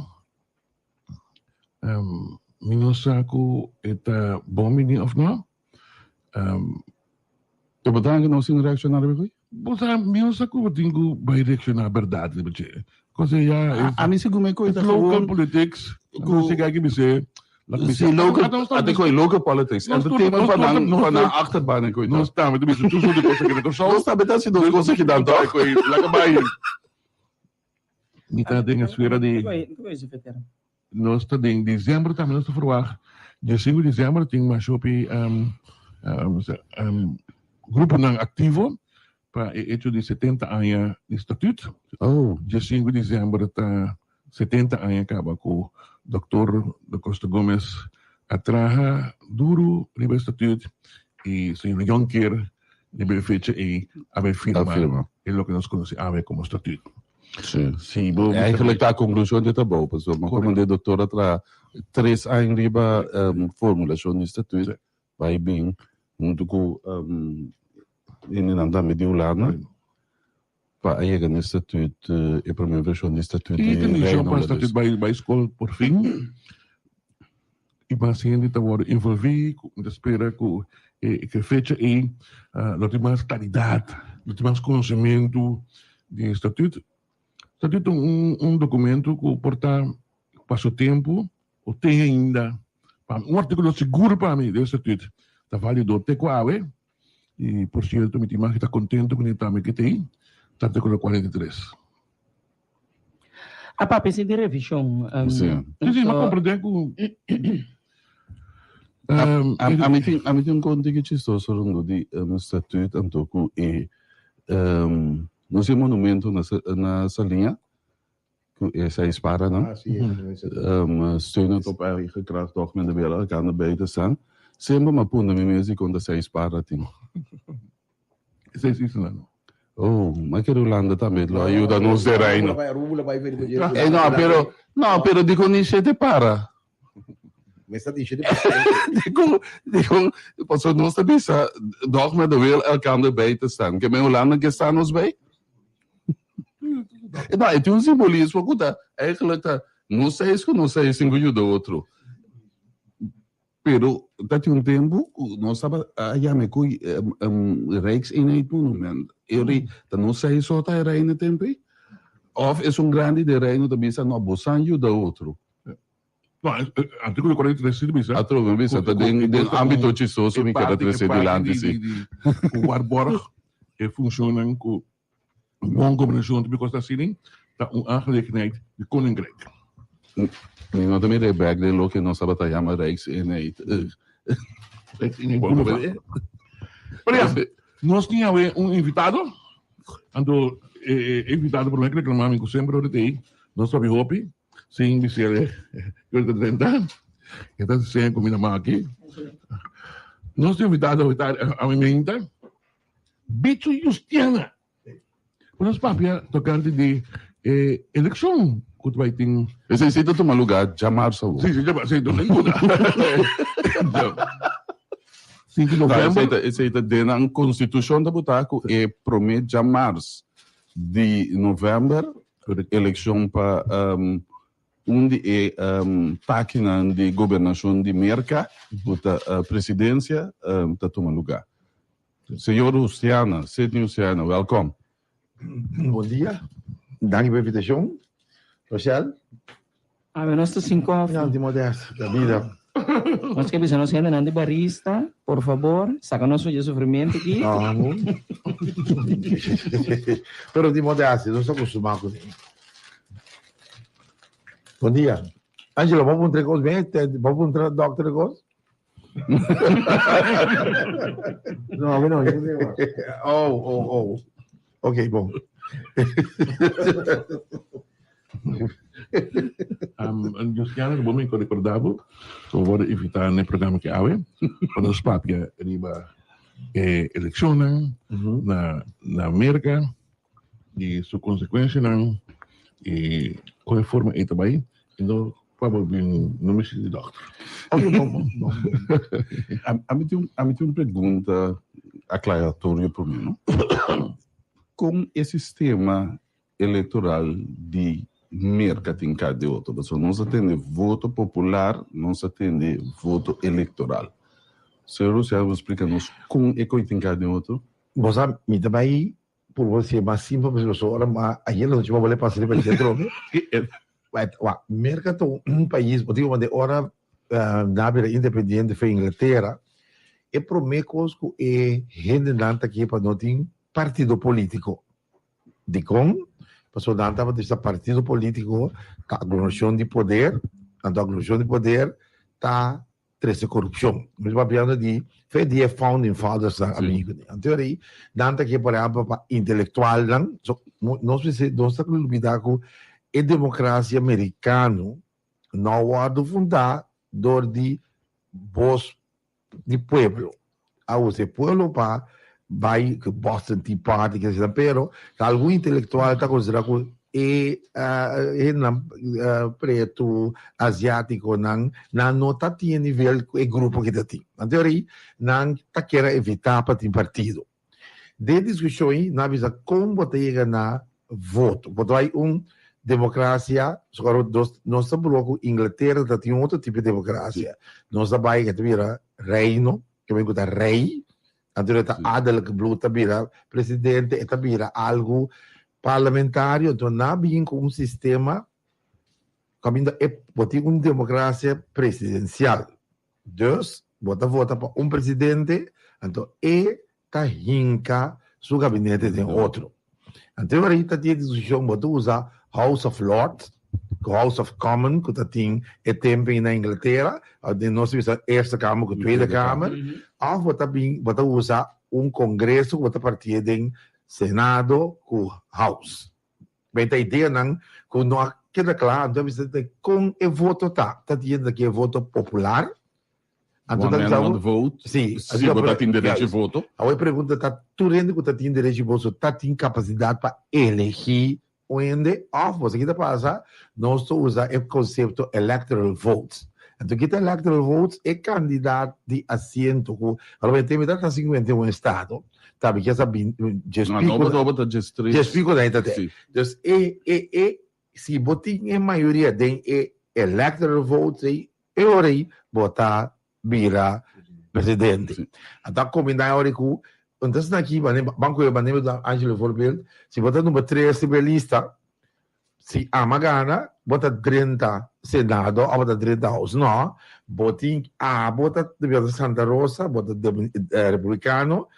Mi no sa ku e ta bon bini òf no. Te bo ta haña ku nos tin reakshoná riba esei? Bo sa, mi no sa ku bo tin ku bai reakshoná bèrdat riba dje. Kos ei ya A mi segun mi koe ta local politics, ku si kaki bis'é, laga bis'é. Si local, a te koe local politics. Entertainment pa nan, pa nan achterban e koe ta. Nos tambe ta bisa tur soort di kos aki na Kòrsou. Nos tambe ta hasi dos kos aki dan tòg. Laga bai. Mi ta den esfera di. Nos ta den december tambe nos ta verwagt dia sinku di december tin mas hopi gruponan activo pa e hecho di setenta aña di statuut. Dia sinku di december ta setenta aña caba cu Doctor Da Costa Gomez a traha duro riba e statuut y señor Jonker riba e fecha ey a bay firma e loke nos conoce awe como statuut. Sí. Sí, bo Eigenlijk ta conclusión di trabou, pasobra mi como de doctor a traha tres aña riba um, formulacion di statuut, sí. Bai bin hunto cu um, hendenan tambe di Hulanda pa a yega na statuut, uh, e prome version di statuut di Reino pa statuut bai bai school por fin. I mas hende ta wòrdu envolví, ku mi ta spera ku e e fecha ei lo tin mas klaridat, lo tin mas konosementu di e statut. Statut ta un un dokumentu ku por ta pa su tempu o ten ainda pa mi. Un artíkulo sigur pa mi den statut ta válido te ku awe i por sierto mi tin mas ki ta kontentu ku mi tambe ke t'ei, ta artíkulo 43. A papia si di revishon. Sí. Sí, sí, m'a comprende ku A mi tin a mi tin un konti ki chistoso rondó di statuut anto ku e nos e monumento na na Saliña ku e seis paranan. Steun het op eigen kracht toch met de willen elkaar erbij te staan. Semper m'a puntra mi mes dikon ta seis para tin. Seis islanan. Oh, ma kere Hulanda tambe lo a yuda nos den Reino. Eh, no, pero, no, pero dikon ni shete para? Dikon, dikon, pasobra nos ta bisa, doch met de wil elkander bij te staan. Ke men Hulanda ke sta nos bij? No, e tin un simbolismo ku ta, eigenlijk ta, nos seis ku nos seis tin ku yuda otro. Pero ta tin un tempu ku nos tabata a yama e ku Rijkseenheid Monument. E ori ta nos seis so ta e reina e tempu ei. Òf esun grandi den Reino ta bisa, No, bosan yuda otro. No, artíkulo 43 sí ta bisa. Atrobe mi bisa, ta den den ámbito chistoso mi keda trese dilanti sí. Ku waarborg e funshonnan ku bon gobernashon ta bikos ta asina ta un aangelegenheid di Koninkrijk. Mi no ta mira e bek den loke nos tabata yama Rijkseenheid. Rijkseenheid Boulevard. Pero ya, nos tin awe un invitado. Anto e invitado promé ku reklamá mi ku semper ora ta ei, nos papia hopi. Sin bisele yo ta drenta. E ta seña ku mi na maki. Nos invitado ta a mi menta. Bicho Justiana. Nos papia tokante di e elekshon ku ta bai tin. Esei si ta tuma lugá djamarsu awor. Si, si, djamarsu, si, no tin duda. 5 di novèmber. Esei ta den nan konstitushon ta botá ku e promé djamars di novèmber Elekshon pa un di e takinan di gobernashon di Merka, ku ta presidensia, ta tuma lugá. Señor Justiana, Sidney Justiana, wèlkòm. Bon dia, danki pa e invitashon. Rochelle. Awe nos ta sin koffie. Nan tin modest ta bida. Nos ke bisa nos hendenan di barista, por fabor, saka nos for dje sufrimiento aki. No. Pero tin modest, nos ta acostuma cu ne. Bon dia. Angelo, bo puntra e cos bien? Bo puntra dokter e cos? No, awe no. Oh, oh, oh. Ok, bon. Um, Justiana, bo mi recordá bo, ku bo wòrdu invitá na e programa ki awe, pa nos papia riba e elekshonnan na na Merka i su konsekuensianan i kon e forma ei ta bai. I no pa bo bin no mester di dòkter. Ok, bon, bon, bon. Ami tin ami tin un pregunta aklaratorio promé, no? Kon e sistema elektoral di Merka tin ka di otro? Pasobra nos a tende voto popular, nos a tende voto elektoral. Señor Luciano por splika nos kon e koi tin ka di otro? Bo sa, mi ta bai purba hasié mas simpel posibel, pasobra ora mi a ayer anochi mi a bole pasa riba dje atrobe. Wak, Merka ta un pais, bo tin ku manda ora nan a bira independiente for Inglatera, e promé kos ku e hendenan ta ke pa no tin partido polítiko. Dikon? Pasobra nan tabata bisa partido polítiko ta aglomerashon di poder, anto aglomerashon di poder ta trese korupshon. Mi ta papiando di fe di e founding fathers nan amigu ni. Anto ora nan ta ke por ehempel pa intelektualnan, so nos mester nos ta lubida ku e demokrasia merikano no a wòrdu fundá dor di bos di pueblo. A usa e pueblo pa bai ku Boston Tea Party ke asina, pero ta algun intelektual ta konsiderá ku e hendenan pretu, asiatikonan, nan no ta tin e nivel ku e grupo ki ta tin. Anto ora ei nan ta kier a evitá pa tin partido. Den diskushon ei nan a bisa kon bo ta yega na voto. Bo ta bai un demokrasia, nos ta proba ku Inglatera ta tin un otro tipo di demokrasia. Nos ta bai, e ta bira reino, ke men ku ta rei, anto e ta adellijk bloed ta bira presidente, e ta bira algu parlamentario, anto nan a bin ku un sistema kaminda e bo tin un demokrasia presidensial. Dus, bo ta vota pa un presidente, anto e ta hinka su gabinete den otro. Anto e ora ei ta tin e diskushon, bo ta usa House of Lords ku House of Commons ku ta tin e tempu ei na Inglatera, den nos ta bisa Eerste Kamer ku Tweede Kamer, òf bo ta bin bo ta usa un kongreso ku bo ta partié den Senado ku House. Bay ta ideanan ku no a keda kla, anto a bisa ta kon e voto ta, ta tin aki e voto popular? Anto ta One man, bisa one vote, Si, si bo ta tin derecho di voto. Awor e pregunta ta tur hende ku ta tin derecho di voto ta tin kapasidat pa elegí un hende òf bo sa ki ta pasa nos ta usa e konsepto electoral votes. Anto ki ta electoral votes? E kandidat di asiento ku alabes mi ta ta 51 estado Tabi ke sa bin djes No, pico. no, no, ta djes tres. Djes pico na ita te. Sí. Dus e e e si bo tin e mayoria den e electoral votes ei, e ora ei bo ta bira presidente. Sí. Anto a combina e ora ku entonces na aki mane banco e mane Angelo voorbeeld, si bo ta number tres riba e lista. Si ama gana, bo ta drenta Senado of bo ta drenta House. No, bo tin abo ta Santa Rosa, bo ta Republicano,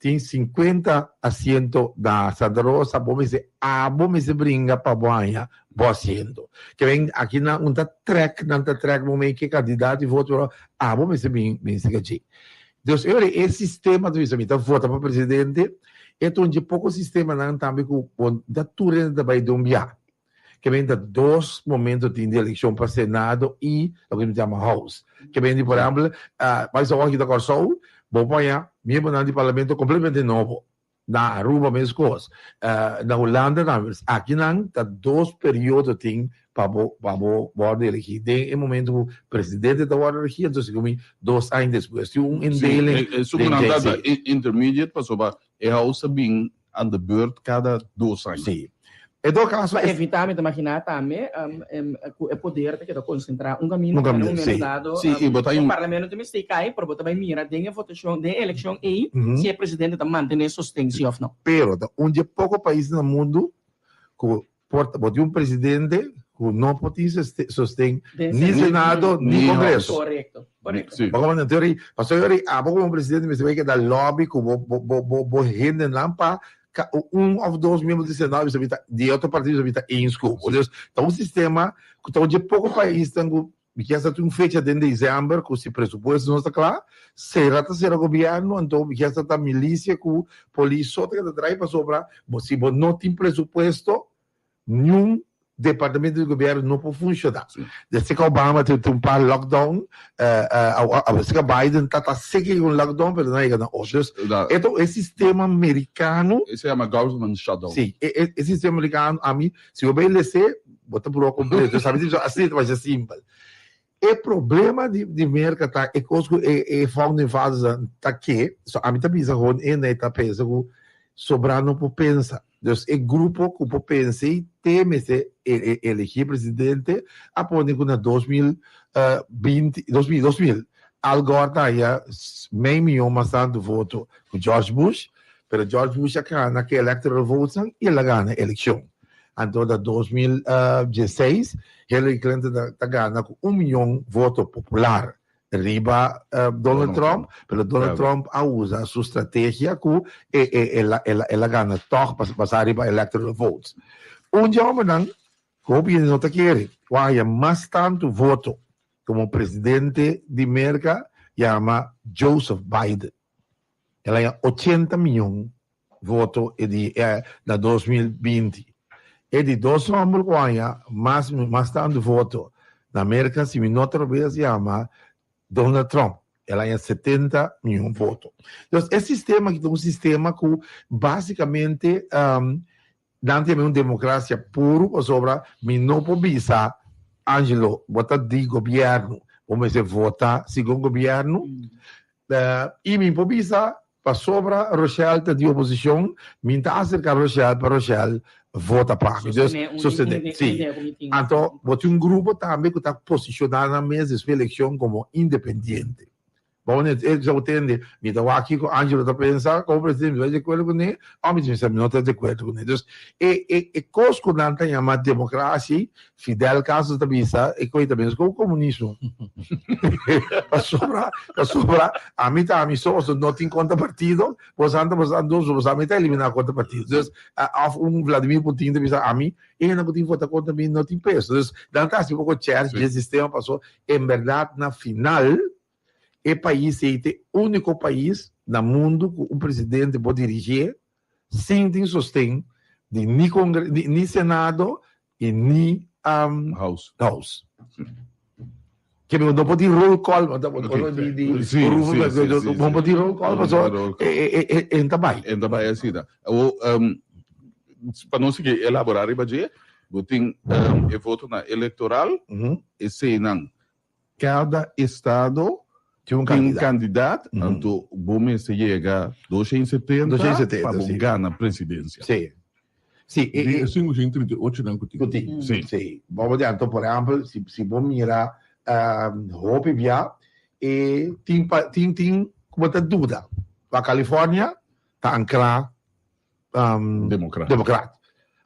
tin 50 asiento na Santa Rosa, bo mester abo mester bringa pa bo haña bo asiento. Ke men aki nan un ta trek, nan ta trek bo mei ke kandidato i voto, pero abo mester bin bin sega dje. Dus e ora e sistema ta bisa mi ta vota pa presidente, e ta un dje poko sistemanan tambe ku bo ta tur hende ta bai den un bia. Ke men ta dos momento tin di elekshon pa Senado i loke mi ta yama House. Ke men di por ehempel, bai sa aki ta Kòrsou, bo por haña miembronan di parlamento kompletamente nobo. Na Aruba meskos, na Hulanda tambe. Akinan ta dos periodo tin pa bo pa bo wòrdu elegí. Den e momento ku presidente ta wòrdu elegí, entonces segun mi dos aña despues tin un indeling. Sí, esun ku nan ta ta intermediate pasobra e House ta bin aan de beurt kada dos aña. Sí. En todo caso. Pa evitá, mi ta imaginá tambe ku e poder ta keda konsentrá un kaminda, Un en un kaminda, momento sí. dado Sí, i bo ta e un. parlamento ta mester kai, pero bo ta bai mira den e votashon, den e elekshon ei, si e presidente ta mantené sosten sí òf no. Pero ta un dje poko pais na mundu ku por ta bo tin un presidente ku no por tin sosten ni Senado ni Kongreso. Korekto, korekto. Bo komo teoria, pasobra e ora abo komo presidente mester bai keda lobby ku bo bo bo bo hendenan pa un òf dos miembro di Senado mester bin ta di otro partido mester bin ta eens ku bo. Dus ta un sistema ku ta un dje poko paisnan ku Mi kier sa tin un fecha den december cu si presupuesto no sta cla, cera ta cera gobierno, anto mi kier sa ta milicia cu polis so ta keda draai pasobra bo si bo no tin presupuesto niun departamento di gobierno no por funciona. Desde cu Obama tin un par lockdown, desde cu Biden ta ta seki cu un lockdown pero nan a yega na otro. Dus e ta e sistema mericano. E se yama government shutdown. Si, e sistema mericano ami si bo bay lese Bo ta proba completo. Sabi di así ta masha simpel. E problema di, di Merca ta e cos cu e, e founding fathers ta ke, so ami ta bisa gewoon e nee ta pensa cu sobra no por pensa. Dus e grupo cu por pensa y te mester e, e, elegi presidente a pone cu na 2020, 2000, 2000, Al Gore ta haya mei miyon mas tanto voto cu George Bush, pero George Bush a gana cu electoral votes nan y el a gana eleccion. Anto na 2016 Hillary Clinton ta, ta gana ku un miyon voto popular riba uh, Donald Trump, pero Donald Trump a usa su strategia ku e, e, el, el, el a gana toch pas, basá riba electoral votes. Un dje hombernan ku hopi hende no ta kere, ku a haya mas tantu voto komo presidente di Merka yama Joseph Biden. El a haya 80 miyon voto e di na 2020. E di dos homber cu haya mas mas tanto voto na Merca si mi no ta robes yama Donald Trump. El haya 70 miyon voto. Dus e sistema aki ta un sistema cu basicamente um, nan ta yama un democracia puro pasobra mi no por bisa Angelo bo ta di gobierno bo mester vota segun gobierno. I mi por bisa, pasobra Rochelle ta di oposicion, mi ta acerca Rochelle pa Rochelle vota pa mi. Dus, sostene, si. Anto, bo tin un grupo tambe cu ta posiciona nan mes despues eleccion como independiente. Bo ne, e bo tende, mi ta wak kico Angelo ta pensa como presidente, mi ta di acuerdo cune, of mi ta bisa mi no ta di acuerdo cune. Dus, e, e, e cos cu nan ta yama democracia, Fidel Castro ta bisa e koe ta mes ku komunismo. Pasobra, pasobra ami ta ami so, so no tin kontra partido, bosan ta bosan dos, bosan mi ta eliminá kontra partido. Dus, of un Vladimir Putin ta bisa ami, e hende ku tin vota kontra mi no tin peso. Dus, nan ta hasi poko chèrch dje sistema paso en bèrdat na final e pais ei ta e úniko pais na mundu ku un presidente por dirigié sin tin sosten di ni kongre, ni senado i ni um, House. House. Ke no por tin roll call, di di Sí, sí, sí, sí, no por tin roll call, paso roll call. e e e ta bai. En ta bai asina. Awo, um, pa nos sigui elaborá riba dje, bo tin um, e votonan elektoral, eseinan Kada estado Tin un tin un kandidat. kandidat, anto bo mester yega 270 270, pa bo sí. gana presidensia. Sí. Sí, e, Di e, e 538 nan ku tin. ku tin. Sí. Sí. Bo di anto, por ehempel, si, si bo mira um, hopi bia, e tin, pa, tin, tin, ku bo ta duda. Pa California ta ankra um, Democrat. Democrat.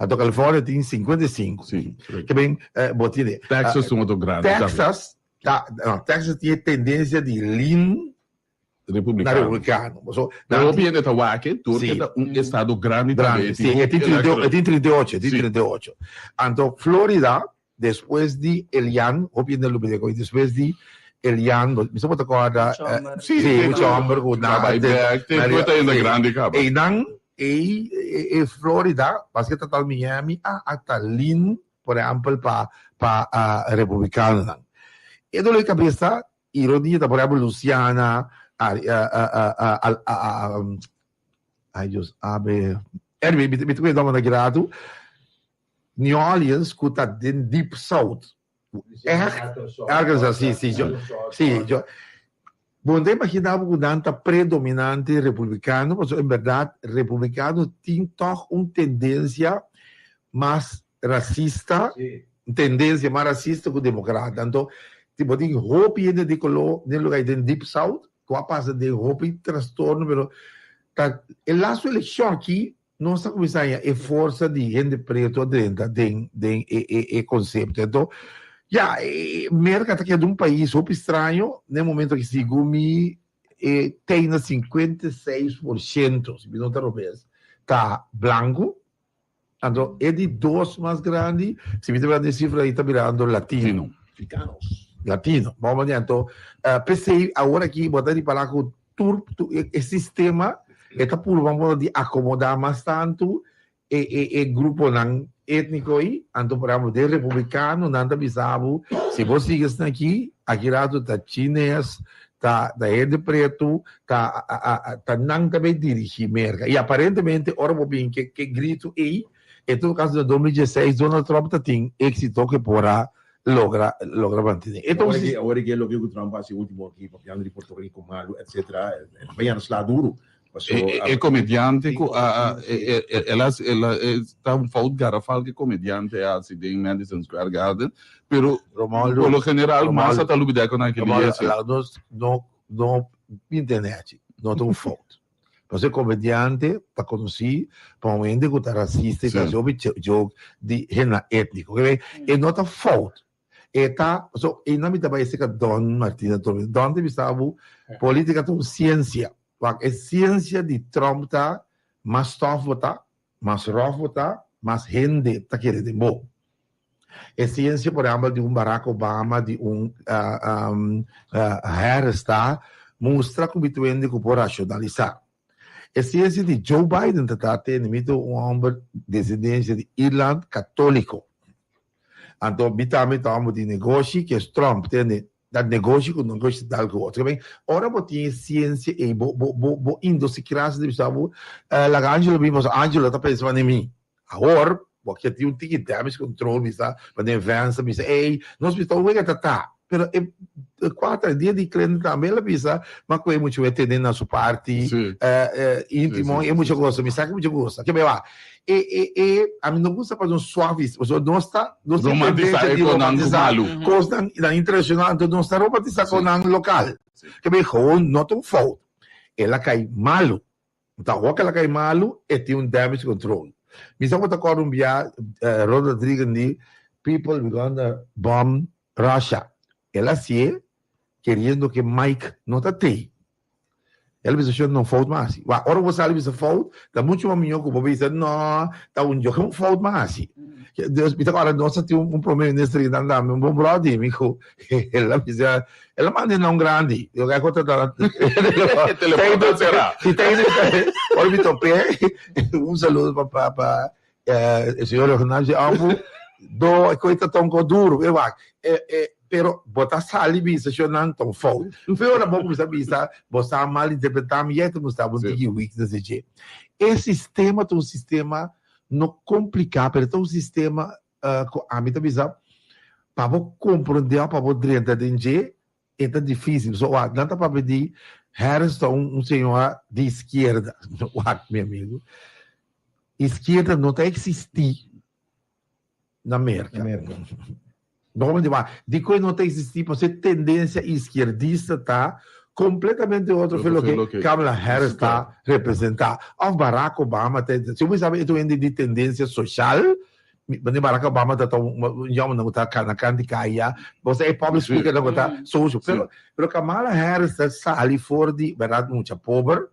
Anto California tin 55. Sí. Ke ben bo tin. Texas ta un otro grandi tambe. Texas ta, no, Texas tin e tendencia di lean Republicano. Na republicano. So, Pero hopi hende ta wak e, tur ke ta un estado grandi tambe. Grandi, sí, e tin 38, e tin 38, e tin 38. Anto Florida, despues di Elian, hopi hende lo bira koe, despues di Elian, mi sa bo ta korda, Sí, sí, mucha homber ku na, Bai bek, te ku ta hende grandi kaba. Einan, ei, e Florida, paske ta tal Miami, a a ta lin, por ehempel, pa, pa republicanonan. E dolo di kabesa Ironia ta por ehempel Luciana, ay Dios, abe, anyway, mi ta cuida nomber na grado, New Orleans cu ta den Deep South, echt, Arkansas, si, si, si, bo no ta imagina bo cu nan ta predominante republicano, pasobra en berdad republicano tin toch un tendencia mas racista, un tendencia mas racista cu democrata. Anto, bo tin hopi hende di color den lugar den Deep South cu a pasa den hopi trastorno, pero ta e laatste eleccion aki nos a cuminsa haña e forsa di hende preto a drenta den den e e e concepto. Anto, ya, Merca ta keda un pais hopi straño den momento aki, segun mi e tei na 56%, si mi no ta robes, ta blanco. Anto e di dos mas grandi, si mi ta mirando e sifra ei ta mirando latino. Africanos. Latino. Bon manera. Anto, p'esei awor aki bo ta ripará ku tur e sistema e ta purba modo di akomodá mas tantu e e e gruponan étniko ei. Anto por ehèmpel den republikano nan ta bisa bo si bo sigui esnan aki, aki rato ta chines, ta ta hende pretu, ta ta nan ta bay dirigi Merca. Y aparentemente ora bo bin ke ke grito ey, en todo caso na 2016 Donald Trump ta tin exito ke por a logra logra mantene. E ta un Awor ke awor ke loke ku Trump a hasi ultimo aki papiando di Puerto Rico malu etcetera, e ta bañando sla duru. Paso E comediante ku a el a el a ta un fout garafal ke comediante a hasi den Madison Square Garden, pero Romualdo por lo general masa ta lubida ku nan ke Romualdo, liese. laga nos no no pinta nechi, no ta un fout. Pasobra e comediante ta conoci pa un hende cu ta racista y ta haci hopi joke di hende etnico. E no ta fout. E ta, so, einan mi ta bai eseka Don Martina Torres. Don ta bisa bo, politica ta un ciencia. Wak, e ciencia di Trump ta, mas tof bo ta, mas rof bo ta, mas hende ta kere den bo. E ciencia, por ehempel, di un Barack Obama, di un Harris ta mustra cu mi ta wende cu por racionalisa. E ciencia di Joe Biden ta ta tene, mi ta un homber descendencia di Irland catolico. Anto mi tambe ta homber di negoshi, ke es Trump, tende, dat negoshi ku negoshi ta dal ku otro. Ke men, ora bo tin e ciencia ei, bo, bo, bo, bo indosicrasia ta bisa bo, laga Angelo bin, pasobra Angelo ta pensa manera mi. Awor, bo ke tin un tiki damage control, bisa, manera Vance ta bisa, ey, nos bisa un wega ta ta. Pero e cuater dia di Clinton tambe el a bisa, ma cu e mucha wea tene na su parti intimo, e mucha cosa, mi sa cu mucha cosa. Ke beba, e, e, e, ami no gusta pa nos suavis, pasobra nos ta, nos tin Romantisa tendencia e di conan cu romantisa malu. cosnan nan internacional, anto nos ta romantisa conan local. Ke beba, gewoon no ta un fout. El a cay malu. Ta hopi la kai malu e tin un damage control. Mi sa ku ta kòrda un bia Ronald Reagan di people we gonna bomb Russia. El a hasié keriendo ke Mike no ta tei. El a bisa shon no fout mas hasi. Wak ora bo sali bisa fout ta muchu mas mihó ku bo bisa no ta un joke un fout mas hasi. Dus mi ta kòrda nos a tin un prome minister nan tambe un bon bròder mi ku el a bisa El a manda e nom grandi. Yo kaya kota ta. Telefono ta sera. Si ora mi topé, un saludo pa pa pa el señor Ignacio Ambu. Do e koi ta tonko duro. E wak. E e pero bo ta sali bisa shon ta un fout. Fe ora bo kuminsa bisa bo sa malinterpretá mi, ya ta mustra bo un tiki weakness di dje. E sistema ta un sistema no kompliká, pero ta un sistema ku ami ta bisa pa bo komprondé òf pa bo drenta den dje e ta difísil. So wak, nan ta papia di Harris ta un un señora di iskierda. Wak, mi amigu, iskierda no ta eksistí na Merka. Bo komprendé? Wak, dikon e no ta eksistí? Pasobra e tendensia iskierdista ta. Completamente otro fe loke Kamala Harris ta representa. Of Barack Obama ta, si bo sabi e ta un hende di tendencia social, wanneer Barack Obama ta un yòmber ku ta na kant di kaya, bo sa e public speaker ku ta social. Pero, pero Kamala Harris ta sali for di, berdad, mucha pober,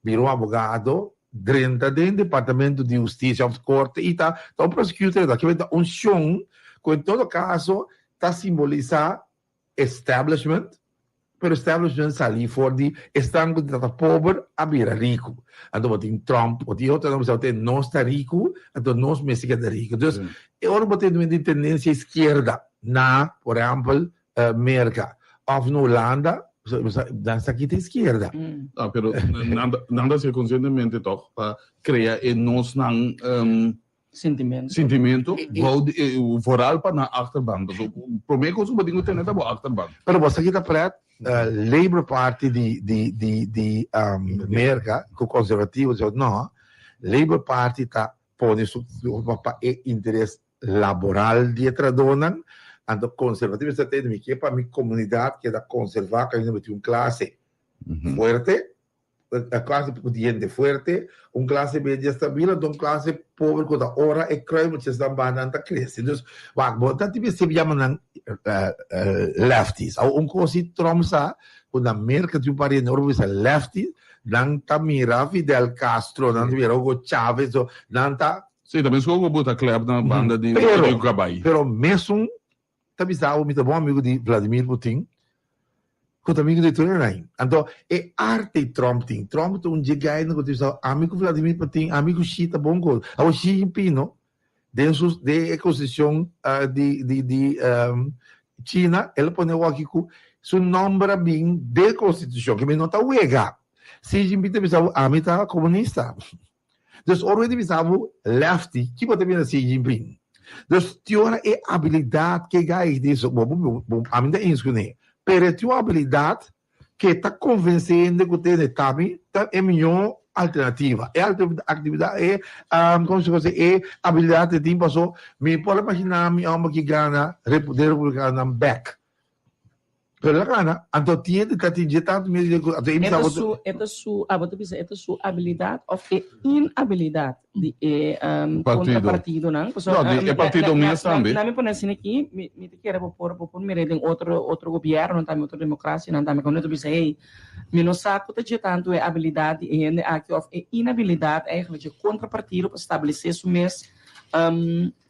bira un abogado, drenta den departamento di husticia of corte y ta un prosecutor, ta ta un shon ku en todo caso ta simbolisa establishment, pero establishment sali for di esnan ku ta pober a bira riku. Anto bo tin Trump, bo tin otronan ku bisa nos ta riku, anto nos mester keda riku. Dus e ora bo tin di tendensia izquierda na, por ehempel, Merka of na Hulanda, nan sa kita izquierda. No, pero nan ta hasi konsientemente tòg pa krea e nosnan Sentimento. Sentimento, bou di, vooral pa nan achterban. Paso prome kos ku bo tin ku tene ta bo achterban. Pero bo sa kita pret, Labour Party di di di di Merka ku konservativo so no, Labour Party ta pone su pa e interes laboral di e trahadónan, anto konservativo ta tene mi ke pa mi komunidat keda konservá kaminda bo tin un klase fuerte. E klase pudiente fuerte, un klase media stabil, anto un klase pober ku ta ora e kruimeltjes nan baha nan ta krese. Dus, wak, bo ta tin mester yama nan lefties. Awor un kos si Trump sa ku na Merka tin un par di hende ora bo bisa lefties, nan ta mira Fidel Castro, nan ta mira Hugo Chavez, so nan ta. Sí, ta meskos ku bo ta klèp na banda di un kabai. Pero mesun ta bisa bo mi ta bon amigo di Vladimir Putin ku ta amigo di tur Iran. Anto e arte Trump tin. Trump ta un dje gainan ku ta bisa ami ku Vladimir Putin, ami ku Xi ta bon kos. Awor Xi Jinping no. Den su den e konstitushon di di di China el a pone awor aki ku su nomber a bin den konstitushon ke mi no ta wega. Xi Jinping ta bisa bo ami ta komunista. Dus ora bo ta bisa bo lefty, kico ta bira Xi Jinping? Dus tin ora e habilidad ke guy di so, bo, bo, bo, ami ta eens cune, pero e tin un habilidad ke ta convence hende cu tene tami ta e miho alternativa. E actividad, e, um, como se dice, e habilidad e tin paso, mi por imagina mi homber ki gana den republicanonan bek. Pero el a gana, anto tin hende ta tin dje tantu miedu dje ku anto e E bisa ta bo su, e ta su, abo ta bisa e ta su abilidat òf e inabilidat di e Partido. kontrapartidonan. Pasobra, No, di e partido mes tambe. Na mi pone asina aki, mi mi ta kere bo por bo por mira den otro otro gobièrnunan tambe, otro demokrasianan tambe, kaminda ta bisa hey, mi no sa ku ta dje tantu e abilidat di e hende aki òf e inabilidat eigenlijk dje kontrapartido pa stablesé su mes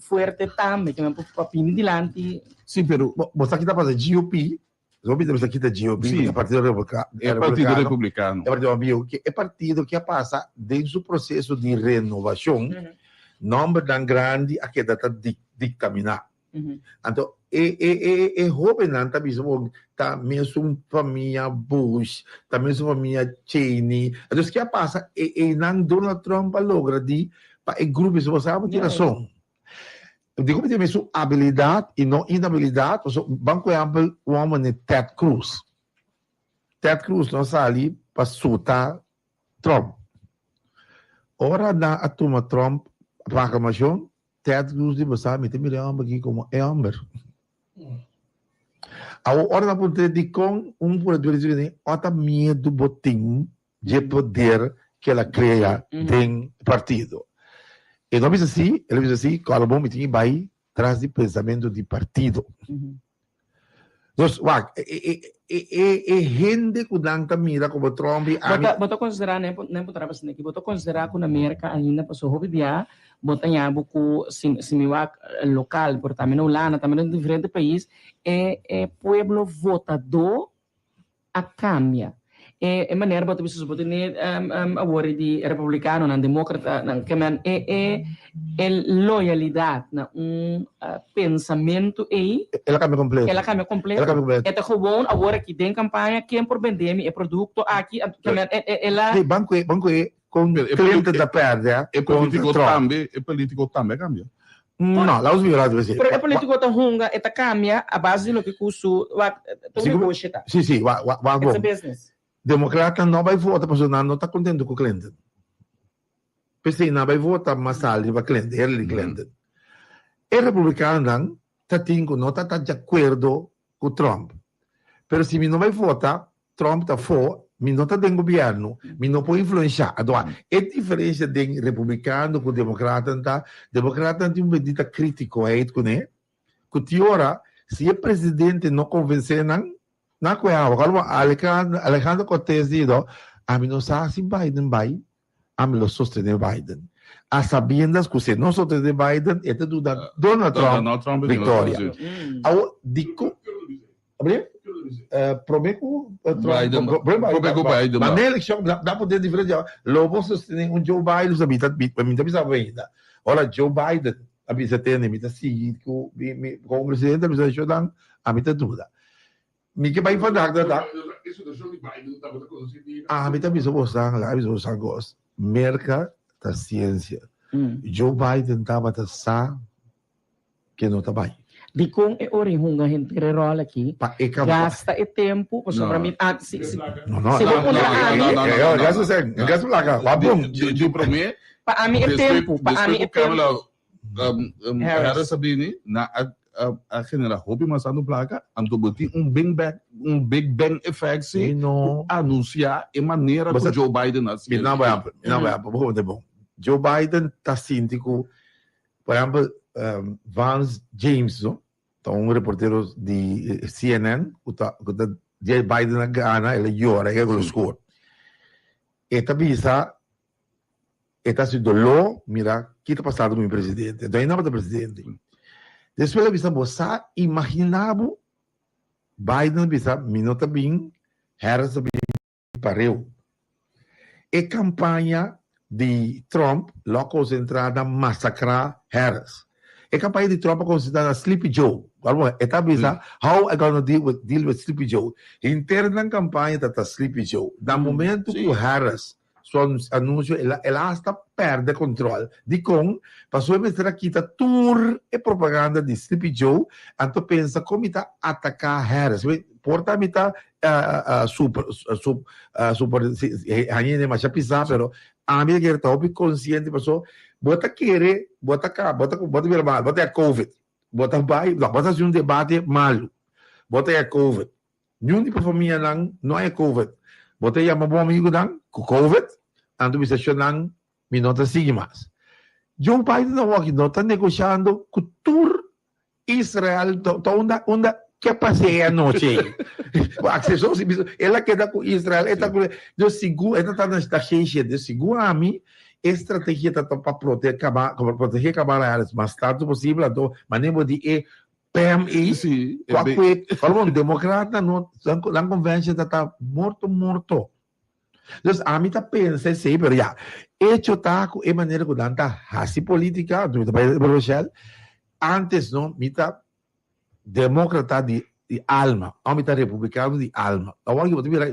fuerte tambe, ke men por pa bini dilanti. Sí, pero. Bo, bo sa ki ta pasa GOP, bo bisa bo sa ki ta GOP, Sí. e Partido Republica, E Partido Republicano. E partido bieu, ke e partido ke a pasa den su proceso di renovacion, nombernan grandi a keda ta di, dictamina. Anto e, e, e, e hobennan ta bisa bo ta mesun famia Bush, ta mesun famia Cheney. Entonces ke a pasa? E, einan Donald Trump a logra di pa e grupo bisa bo sa bo tin rason. Di como tin mesun abilidad y no inabilidad, pasobra ban ku ehempel un homber ne Ted Cruz. Ted Cruz no sali pa suta Trump. Ora nan a tuma Trump pa aclamacion, Ted Cruz di bo sa mi ta mira e homber aki como e homber. Awor ora nan puntra dikon un purador di dje ota miedu bo tin dje poder ke el a krea den partido. E no bisa si, el a bisa si, kòrda bon mi tin ki bai tras di pensamentu di partido. Dus wak, e e hende ku nan ta mira komo Trump i ami. Bo ta konsiderá, nen por traba asina aki, bo ta konsiderá ku na Merka ainda pasobra hopi bia bo ta ña bo ku si si mi wak lokal, pero tambe na Hulanda, tambe na diferente pais, e e pueblo votadó a cambia. E e manera bo ta bisa bo tene awor di republicanonan, democratanan, ke men e e e loyalidad na un pensamento ey. El a cambia completo. El a cambia completo. El a cambia completo. E ta gewoon awor aki den campaña ken por bende mi e producto aki, ke men e e el a. Sí, ban cu e ban cu e con Clinton ta perde E contra politico Trump. tambe, e politico tambe a cambia. No, laat ons mira laat Pero e politico ta hunga, e ta cambia a base di loke cu su, wak, ta un negoshi ta. Sí, sí, wak, wak, wak It's a bon. business. Democrata no bay vota pasobra nan no ta contento cu Clinton. P'esey nan bay vota masal riba Clinton, Hillary Clinton. E republicanonan ta tin cu no ta ta di acuerdo cu Trump. Pero si mi no bay vota. Trump ta afó, mi no ta den gobièrnu, mi no por influenshá. Anto, e diferensia den republikano ku demokratnan ta, demokratnan tin un bendita kritikoheid kuné, ku tin ora si e presidente no konvensé nan, nan kohe awa. Kòrda bo Alejandro Cortez di no, ami no sa si Biden bai, ami lo sostené Biden. A sabiendas ku si e no sostené Biden, e ta duna Donald Trump viktoria. Awor, dikon? Abri? Promé ku Biden, promé ku Biden. Ma n'e elekshon, da por den diferensia. Lo bo sostené un Joe Biden, mi ta mi ta bisa bo ainda. Ora Joe Biden a bisa tende, mi ta sigui ku mi mi komo presidente a bisa shownan, ami ta duda. Mi ke bai vandaag de dag. Ami ta bisa bosan, laga bisa bosan kos. Merka ta siensia. Joe Biden tabata sa ke no ta bai. Dikon e ora e hunga henter e ròl aki? Pa e kaba. Gasta e tempu pasobra mi a si si No, no, si bo puntra ami. No, no, no, gasta sèn, gasta plaka, wak bon. Di di promé. Pa ami e tempu, pa ami e tempu. Kamala Harris a bini na a a genera hopi mas tantu plaka, anto bo tin un big bang un big bang effect si ku anunsia e manera ku Joe Biden a Mi nan bai mi nan bai bo komo bon. Joe Biden ta sinti ku Por ehempel, Vance James, no? Ta un reportero di CNN ku ta ku ta dia Biden a gana el a yora e lo score. E ta bisa e ta hasi doló mira ki ta pasando ku mi presidente. Enton e no tabata presidente. Despues el a bisa bo sa imagina bo Biden a bisa mi no ta bin Harris ta bin. pareu. E kampaña di Trump lo a konsentrá na masakrá Harris. E kampaña di Trump a konsentrá na Sleepy Joe. E ta bisa, How I gonna deal with deal with Sleepy Joe? Henter nan kampaña ta ta Sleepy Joe. Na momento ku Harris su anunsio el a el a hasta pèrdè kontròl. Dikon? Pasobra e mester a kita tur e propaganda di Sleepy Joe anto pensa kon mi ta ataká Harris. Por ta mi ta super super haña hende masha pisá pero ami ta kere ta hopi konsiente paso bo ta kere bo ta ka bo ta bo ta bira mal bo ta ya covid bo ta bai no bo ta hasi un debate malu bo ta ya covid niun di bo famianan no a ya covid bo ta yama bo amigunan ku covid anto bisa shonnan mi no ta sigui mas Joe Biden awoki no ta negoshando ku tur Israel ta unda unda ke pas'é e anochi ei? Akseso si bisa el a keda ku Israel e ta ku dus sigun e ta ta na sheshe dus sigun ami e strategia ta pa prote kaba protegé Kamala Harris mas tantu posibel anto manera bo di e PEM ei ku a kue pardon demokratnan no nan convention ta ta morto morto dus ami ta pensa esei pero ya echo ta ku e manera ku nan ta hasi politica anto mi ta bai Rochelle Antes no, mi ta demócrata di di alma, awor mi ta republicano di alma. Awor ki bo ta mira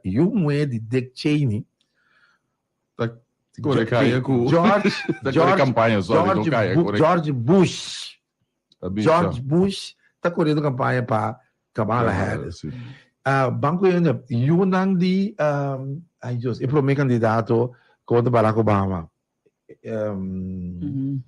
yu muhé di Dick Cheney Ta kore kaya ku George ta kore George kampaña, sorry, no George kaya, Bu kore George Bush ta bisa. George Bush ta koriendo kampaña pa Kamala Kamala, Harris. si. Ah, ban ku hende yunan di ay Dios, e promé kandidato kontra Barack Obama. Um,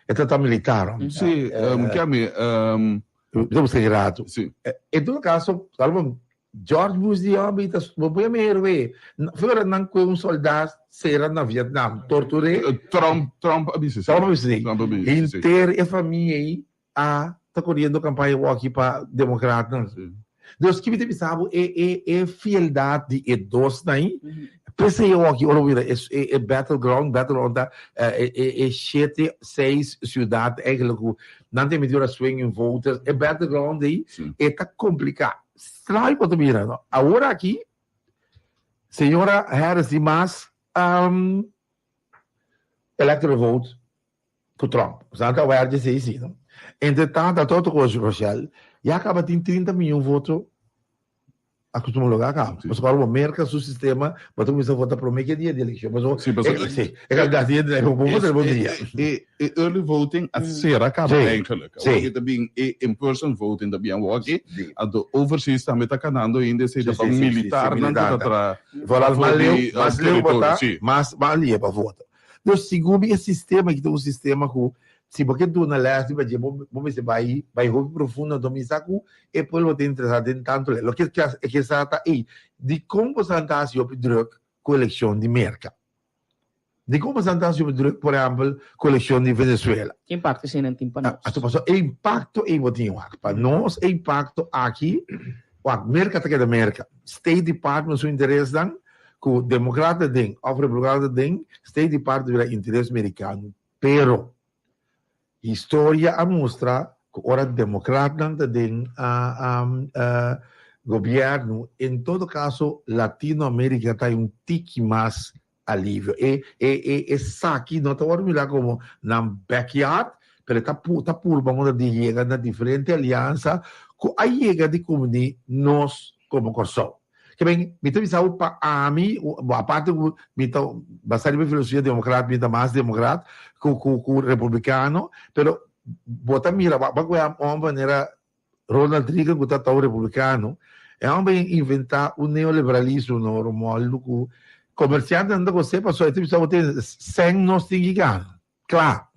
e ta militar. Sí, um, que a mi, um, Eu busca rato. Sí. En todo caso, salvo George Bush di homem, ta voy a mi héroe. Fuera nan que un soldado sera na Vietnam, torturé. Trump, Trump a bisa. Trump a bisa. Trump a bisa. Inter e famia aí a ta corriendo campaña aqui pa democrata. Sí. Dus ki mi ta bisa bo e e e fieldad di e dos na aí. P'esei e hoki ora bo mira e e battleground, battleground ta e e e shete, seis ciudad eigenlijk ku nan ta miti ora swinging voters, e battleground ei e ta kompliká. Straño bo ta mira no. Awor aki señora Harris di mas electoral vote ku Trump. Nos nan ta wèr dje esei si no. Entre tanto a todo kos Rochelle ya kaba tin 30 miyon voto a kustuma logra kaba. Pasobra ora bo merka su sistema bo ta kuminsa vota prome ke dia di elekshon. Pasobra Sí, pasobra e si e ka gasta dia di bo vota riba un dia. E e early voting a sera kaba Sí, eigenlijk. sí. Awor ki ta bin e in person voting ta bien awor aki. Anto overseas tambe ta kanando ainda esei ta Sí, pa sí, sí, sí, militarnan ku ta militar. tra Vooral for mas leu, di, mas leu territorio, bota, sí. mas mas lie pa vota. Dus segun mi e sistema aki ta un sistema ku. Si bo ke duna les riba dje, bo bo mester bai bai hopi profundo, anto mi sa ku e pueblo ta interesá den tantu lei. Loke e ke sa ta ei, dikon boso ta hasi hopi drùk ku elekshon di Merka? Dikon boso ta hasi hopi drùk, por ehèmpel, ku elekshon di Venezuela? Ki impakto eseinan tin pa nos? Anto pasobra e impakto ei bo tin wak. Pa nos e impakto aki, wak, Merka ta keda Merka. State Department su interesnan ku demokrata den òf republikano den, State Department bira interes merikano. Pero, historia a mustra ku ora demokratnan ta den gobièrnu, en todo kaso Latinoamérika ta un tiki mas alivio. E e e esaki no ta wòrdu mirá komo nan backyard, pero e ta ta purba moda di yega na diferente aliansa ku a yega di kumni nos komo Kòrsou. Ke men, mi ta bisa bo pa ami, bo aparte ku mi ta basá riba e filosofia demokrat, mi ta mas demokrat ku ku ku republikano, pero bo ta mira, bo a kohe un hòmber manera Ronald Reagan ku ta tou republikano, e hòmber a inventá un neoliberalismo no Romualdo ku komersiantenan ta gos'é pasobra e ta bisa bo tin sèn nos tin ki gana. Kla.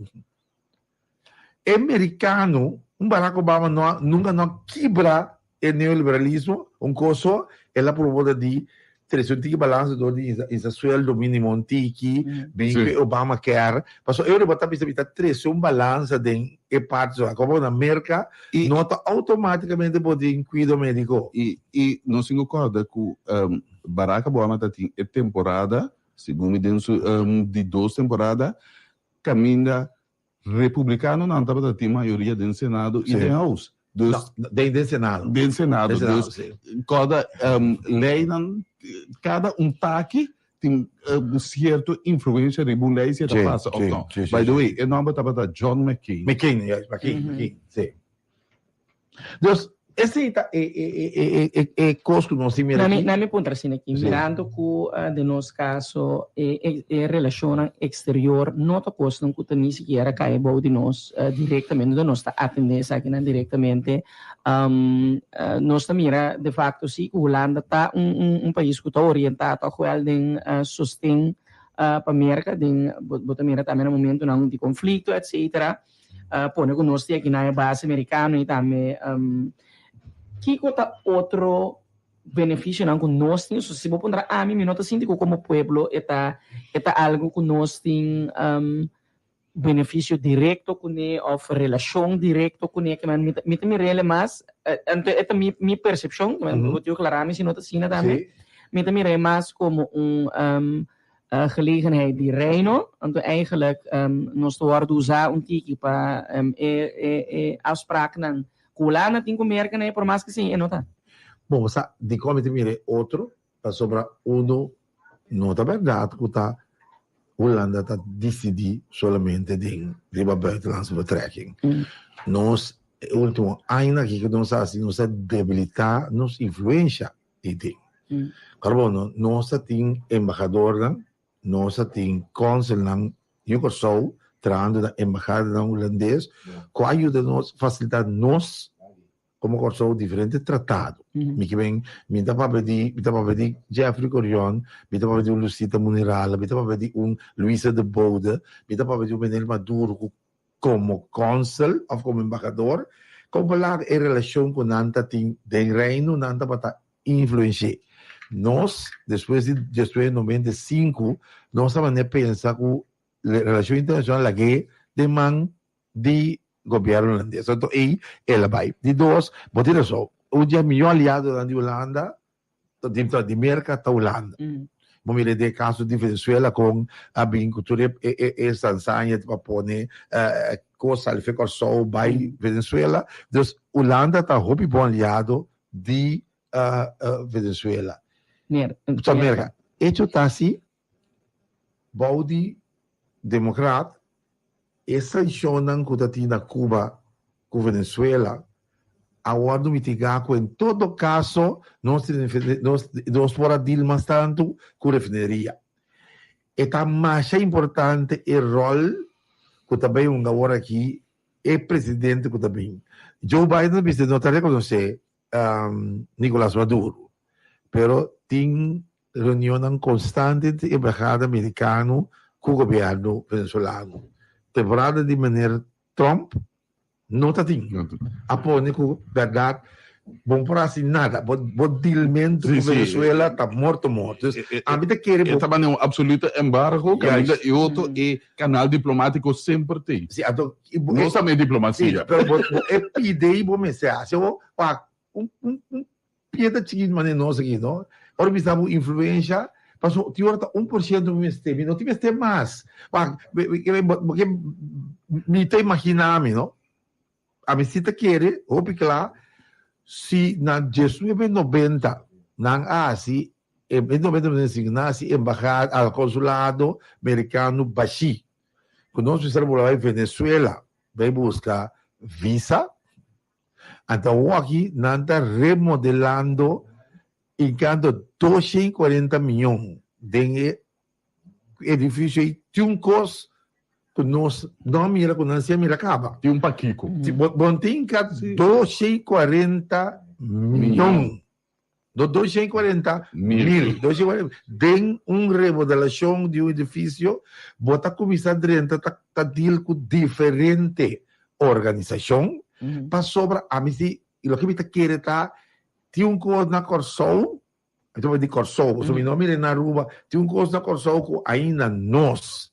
E merikano, un Barack Obama no a, nunka no a kibra e neoliberalismo, un kos so, el a proboda di trese un tiki balansa dor di insa, insa sueldo minimo un tiki, bin ku e Obamacare, pasobra e ora ta bisa mi ta trese un balansa den e parti so, akobo na Merka no ta outomatikamente bo tin kuido mediko. I, i nos tin ku kòrda ku Barack Obama ta tin e temporada Segun mi den su di dos temporada kaminda republikanonan tabata tin mayoria den Senado i den House. Dus No, den den Senado. Den Senado. Den Senado, Dus sí. kòrda leinan kada un taki tin sierto influensha riba un lei si e ta Sí, pasa òf sí, no. sí, sí, By the sí. way, e nòmber tabata John McCain. McCain, ja, McCain, McCain, sí. Dus esei ta e e e e e e kos ku nos tin mira aki. Na mi puntra asina aki, mirando ku den nos kaso e e e relashonnan eksterior no ta kosnan ku ta ni sikiera kai bou di nos direktamente, no nos ta atendé esakinan direktamente, nos ta mira de fakto si ku Hulanda ta un un un pais ku ta orientá tòg wèl den sosten pa Merka, den bo ta mira tambe na momentunan di konflikto etsetera. Pone ku nos tin aki na e base merikano i tambe kiko ta otro benefisionan ku nos tin? So si bo puntra ami mi no ta sinti ku komo pueblo e ta e ta algu ku nos tin benefisio direkto kuné òf relashon direkto kuné ke mi ta mi ta mir'é mas anto e ta mi mi persepshon bo tin ku klará mi si no ta asina tambe mi ta mir'é mas komo un gelegenheid di Reino, anto eigenlijk nos ta wòrdu usá un tiki pa e e e afspraaknan ku Hulanda tin ku Merka na e por mas ke sin e no ta. Bon, bo sa dikon mi ta mira e otro? Pasobra uno no ta bèrdat ku ta Hulanda ta disidí solamente den riba buitenlandse betrekking. Nos e último añanan aki ku nos a hasi nos a debilitá nos influensha di tin. Ora bo nos ta tin embahadornan, nos ta tin kònselnan di Kòrsou trahando na embahadanan hulandes ku a yuda nos fasilitá nos komo Kòrsou diferente tratado. Mi ke ben, mi ta papia di, mi ta papia di Jeffrey Corion, mi ta papia di un Lucita Munirala, mi ta papia di un Luisa de Bode, mi ta papia di un Meneer Maduro ku komo kònsel òf komo embahador, kon por laga e relashon ku nan ta tin den Reino nan tabata influensh'é. Nos, despues di despues di 95, nos ta manera pensa ku relashon internashonal lag'é den man di gobièrnu hulandes. Anto ei el a bai. Di dos, bo tin rason, un di e mihó aliadonan di Hulanda di di Merka ta Hulanda. Bo mira den e kaso di Venezuela kon a bin ku tur e e e sansaña pa pone kos sali fe Kòrsou bai Venezuela. Dus Hulanda ta hopi bon aliado di Venezuela. Merka. Echo ta si bou di Demokrat e sanshonnan ku ta tin na Cuba ku Venezuela a wòrdu mitigá ku en todo kaso nos nos por a deal mas tantu ku refineria. E ta masha importante e ròl ku ta bai hunga awor aki e presidente ku ta bin. Joe Biden a bisa no ta rekonosé Nicolas Maduro pero tin Reunionnan konstante entre embahada merikano ku gobièrnu venezolano. Temporada di mener. Trump no ta tin. A pone ku bèrdat bon por hasi nada. Bo bo dealmentu ku Venezuela ta morto morto. Dus ami ta kere bo. E tabata un absoluto embargo kaminda e otro e kanal diplomátiko semper tin. Si anto Nos ta mei diplomasia. Si pero bo bo e pide bo mester hasi bo pa un un un piedra chikit manera nos aki no. Ora mi bisa bo influensha paso tin ora ta 1% mi mester mi no tin mester mas. Wak bo ke mi ta imagina mi no. Ami si ta kere hopi kla si na 1990 nan a hasi e 1995 nan a hasi embahada konsulado merikano bashi ku nos mester a bula bai Venezuela bai buska visa. Anto awoki nan ta remodelando hincando 240 miyon den e edificio ey. Tin un cos cu nos no a mira cu nan si a mira caba. Tin un pakico. Bo no tin hinca 240 miyon. No 240 mil. Den un remodelacion di un edificio bo ta cuminsa drenta ta deal cu diferente organisacion pasobra ami si loke mi ta kere ta tin un cos na Corsou, mi ta papia di Corsou pasobra mi no a mira na Aruba, tin un cos na Corsou cu ainda nos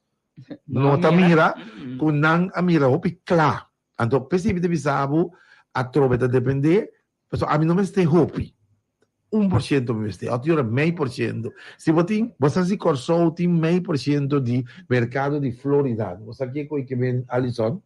no ta mira cu nan a mira hopi cla. Anto p'esei mi ta bisa bo atrobe ta depende Pasobra ami no mester hopi. 1% mi mester, òf yora mei por siento. Si bo tin, bo sa si Kòrsou tin mei por siento di merkado di Florida. Bo sa kiko i ke men Alison?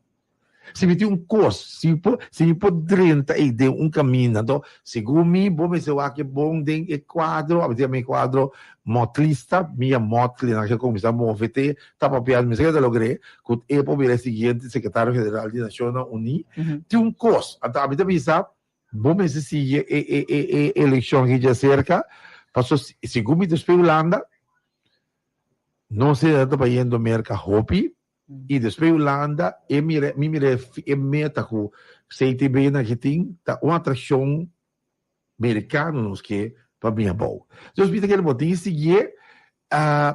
Si mi tin un kos, si mi por, si mi por drenta ei den un kaminda, anto segun mi bo mester wak e bon den e kuadro, a mi kuadro motlista, mi a Motley nan ke kuminsá move te ta papiando, mi sa ke ta logr'é ku e por bira e siguiente sekretario general di Nashonnan Uní. Tin un kos, anto ami ta bisa, bo mester sigui e e e e elekshon aki djaserka, paso segun mi ta spera Hulanda, nos hende ta bayendo Merka hopi, i despues Hulanda e mira mi mira e meta ku CTB nan ke tin ta un atrakshon Merikano nos ke pa bin abou. Entonces mi ta kere bo tin ki siguié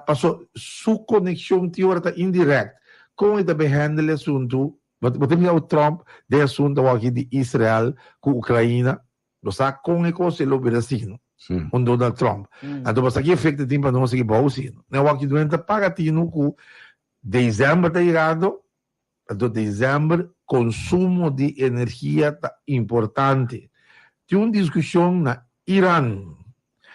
paso su konekshon tin ora ta indirèkt. Kon e ta bay handle e asuntu? Bo ta mira Trump den e asuntu awor aki di Israel ku Ukraina. Bo sa kon e kos e lo bira asina, un Donald Trump. Anto bo sa ki efekto e tin pa nos aki bou si. Awor aki ta paga tinu ku December ta yegando. Anto december consumo di energia ta importante. Tin un discusion na Iran.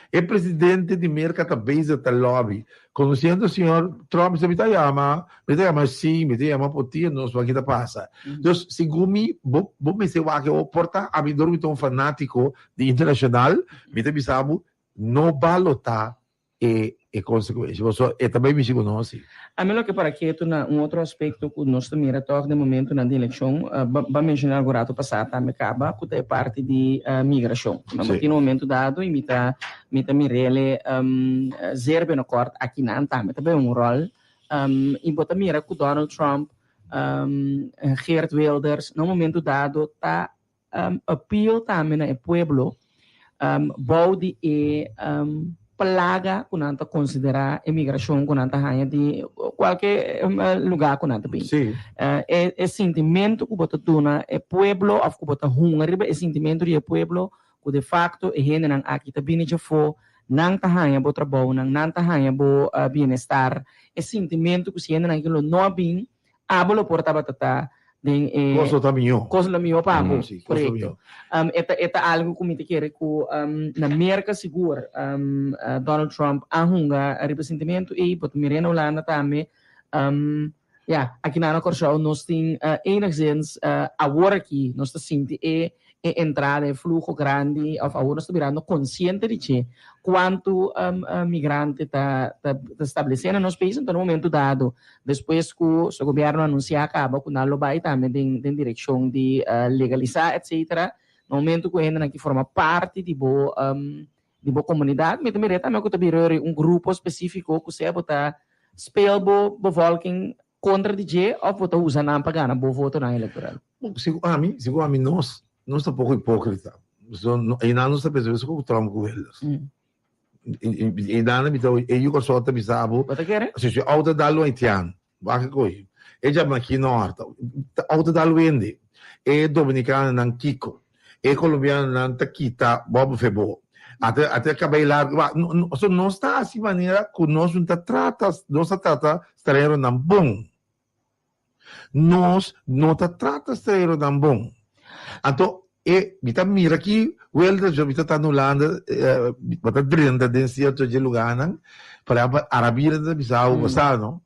E presidente di Merca ta bezig ta lobby. Conociendo señor Trump bisa mi ta yama, mi ta yama Xi, mi ta yama Putin, nos wak kita pasa. Dus segun mi bo bo mester wak e por ta ami dor mi ta un fanatico di internacional mi ta bisa bo no balota e e konsekuensha pasobra e ta bai mishi ku nos si. Ami loke para ketu na un otro aspekto ku nos ta mira tòg den momentunan di elekshon, bo a menshoná algun ratu pasá tambe kaba, ku ta e parti di migrashon. Bo tin un momentu dado i mi ta mi ta mir'el zeer binnenkort akinan tambe ta bai un ròl i bo ta mira ku Donald Trump, Geert Wilders na un momentu dado ta appeal tambe na e pueblo bou di e plaga ku nan ta konsiderá e migrashon ku nan ta haña di kualke lugá ku nan ta bin. E sintimentu ku bo ta duna e pueblo òf ku bo ta hunga riba e sintimentu di e pueblo ku de fakto e hendenan aki ta bini djafó, nan ta haña bo trabounan, nan ta haña bo bienestar. E sintimentu ku si hendenan aki lo no a bin Abo lo por tabata ta den e. Kos lo ta mihó. Kos lo mihó pa abo. Sí, kos lo mihó. E ta, e ta algu ku mi ta kere ku na Merka sigur Donald Trump a hunga riba e sentimentu ei, bo ta mira na Hulanda tambe. Ya, aki na Kòrsou nos tin enigszins awor aki nos ta sinti e e entrada, e fluho grandi of awor nos ta birando konsiente di dje kuantu migrante ta ta establesé na nos pais. Anto na un momento dado despues ku su gobièrnu anunsiá kaba ku nan lo bai tambe den den direkshon di legalisá etsetera, na momento ku hendenan ki forma parti di bo di bo komunidat mi ta mira tambe ku ta bira un grupo spesífiko ku sea bo ta speel bo bevolking Kontra di dje òf bo ta usa nan pa gana bo votonan elektoral? Bon, segun ami, segun ami nos, nos ta poko hipókrita. So, no, einan nos ta pensa mes ku Trump ku Wilders. Einan mi ta, e yu Kòrsou ta bisa bo. Bo ta kere? Si, si outo dal un haitiano, wak e kohe. E jamaiquino horta. Auto dal wende. E dominicanonan kiko. E colombianonan ta kita bobo fe bo. Ate ate cabey largo. Wa, no, no, so nos ta haci manera cu nos no ta trata, nos ta trata stranheronan bon. Nos no ta trata stranheronan bon. Anto e mi ta mira aki welta mi ta ta na Hulanda, eh, bo ta drenta den cierto dje lugarnan, por ehempel Arabieren ta bisa bo sa no.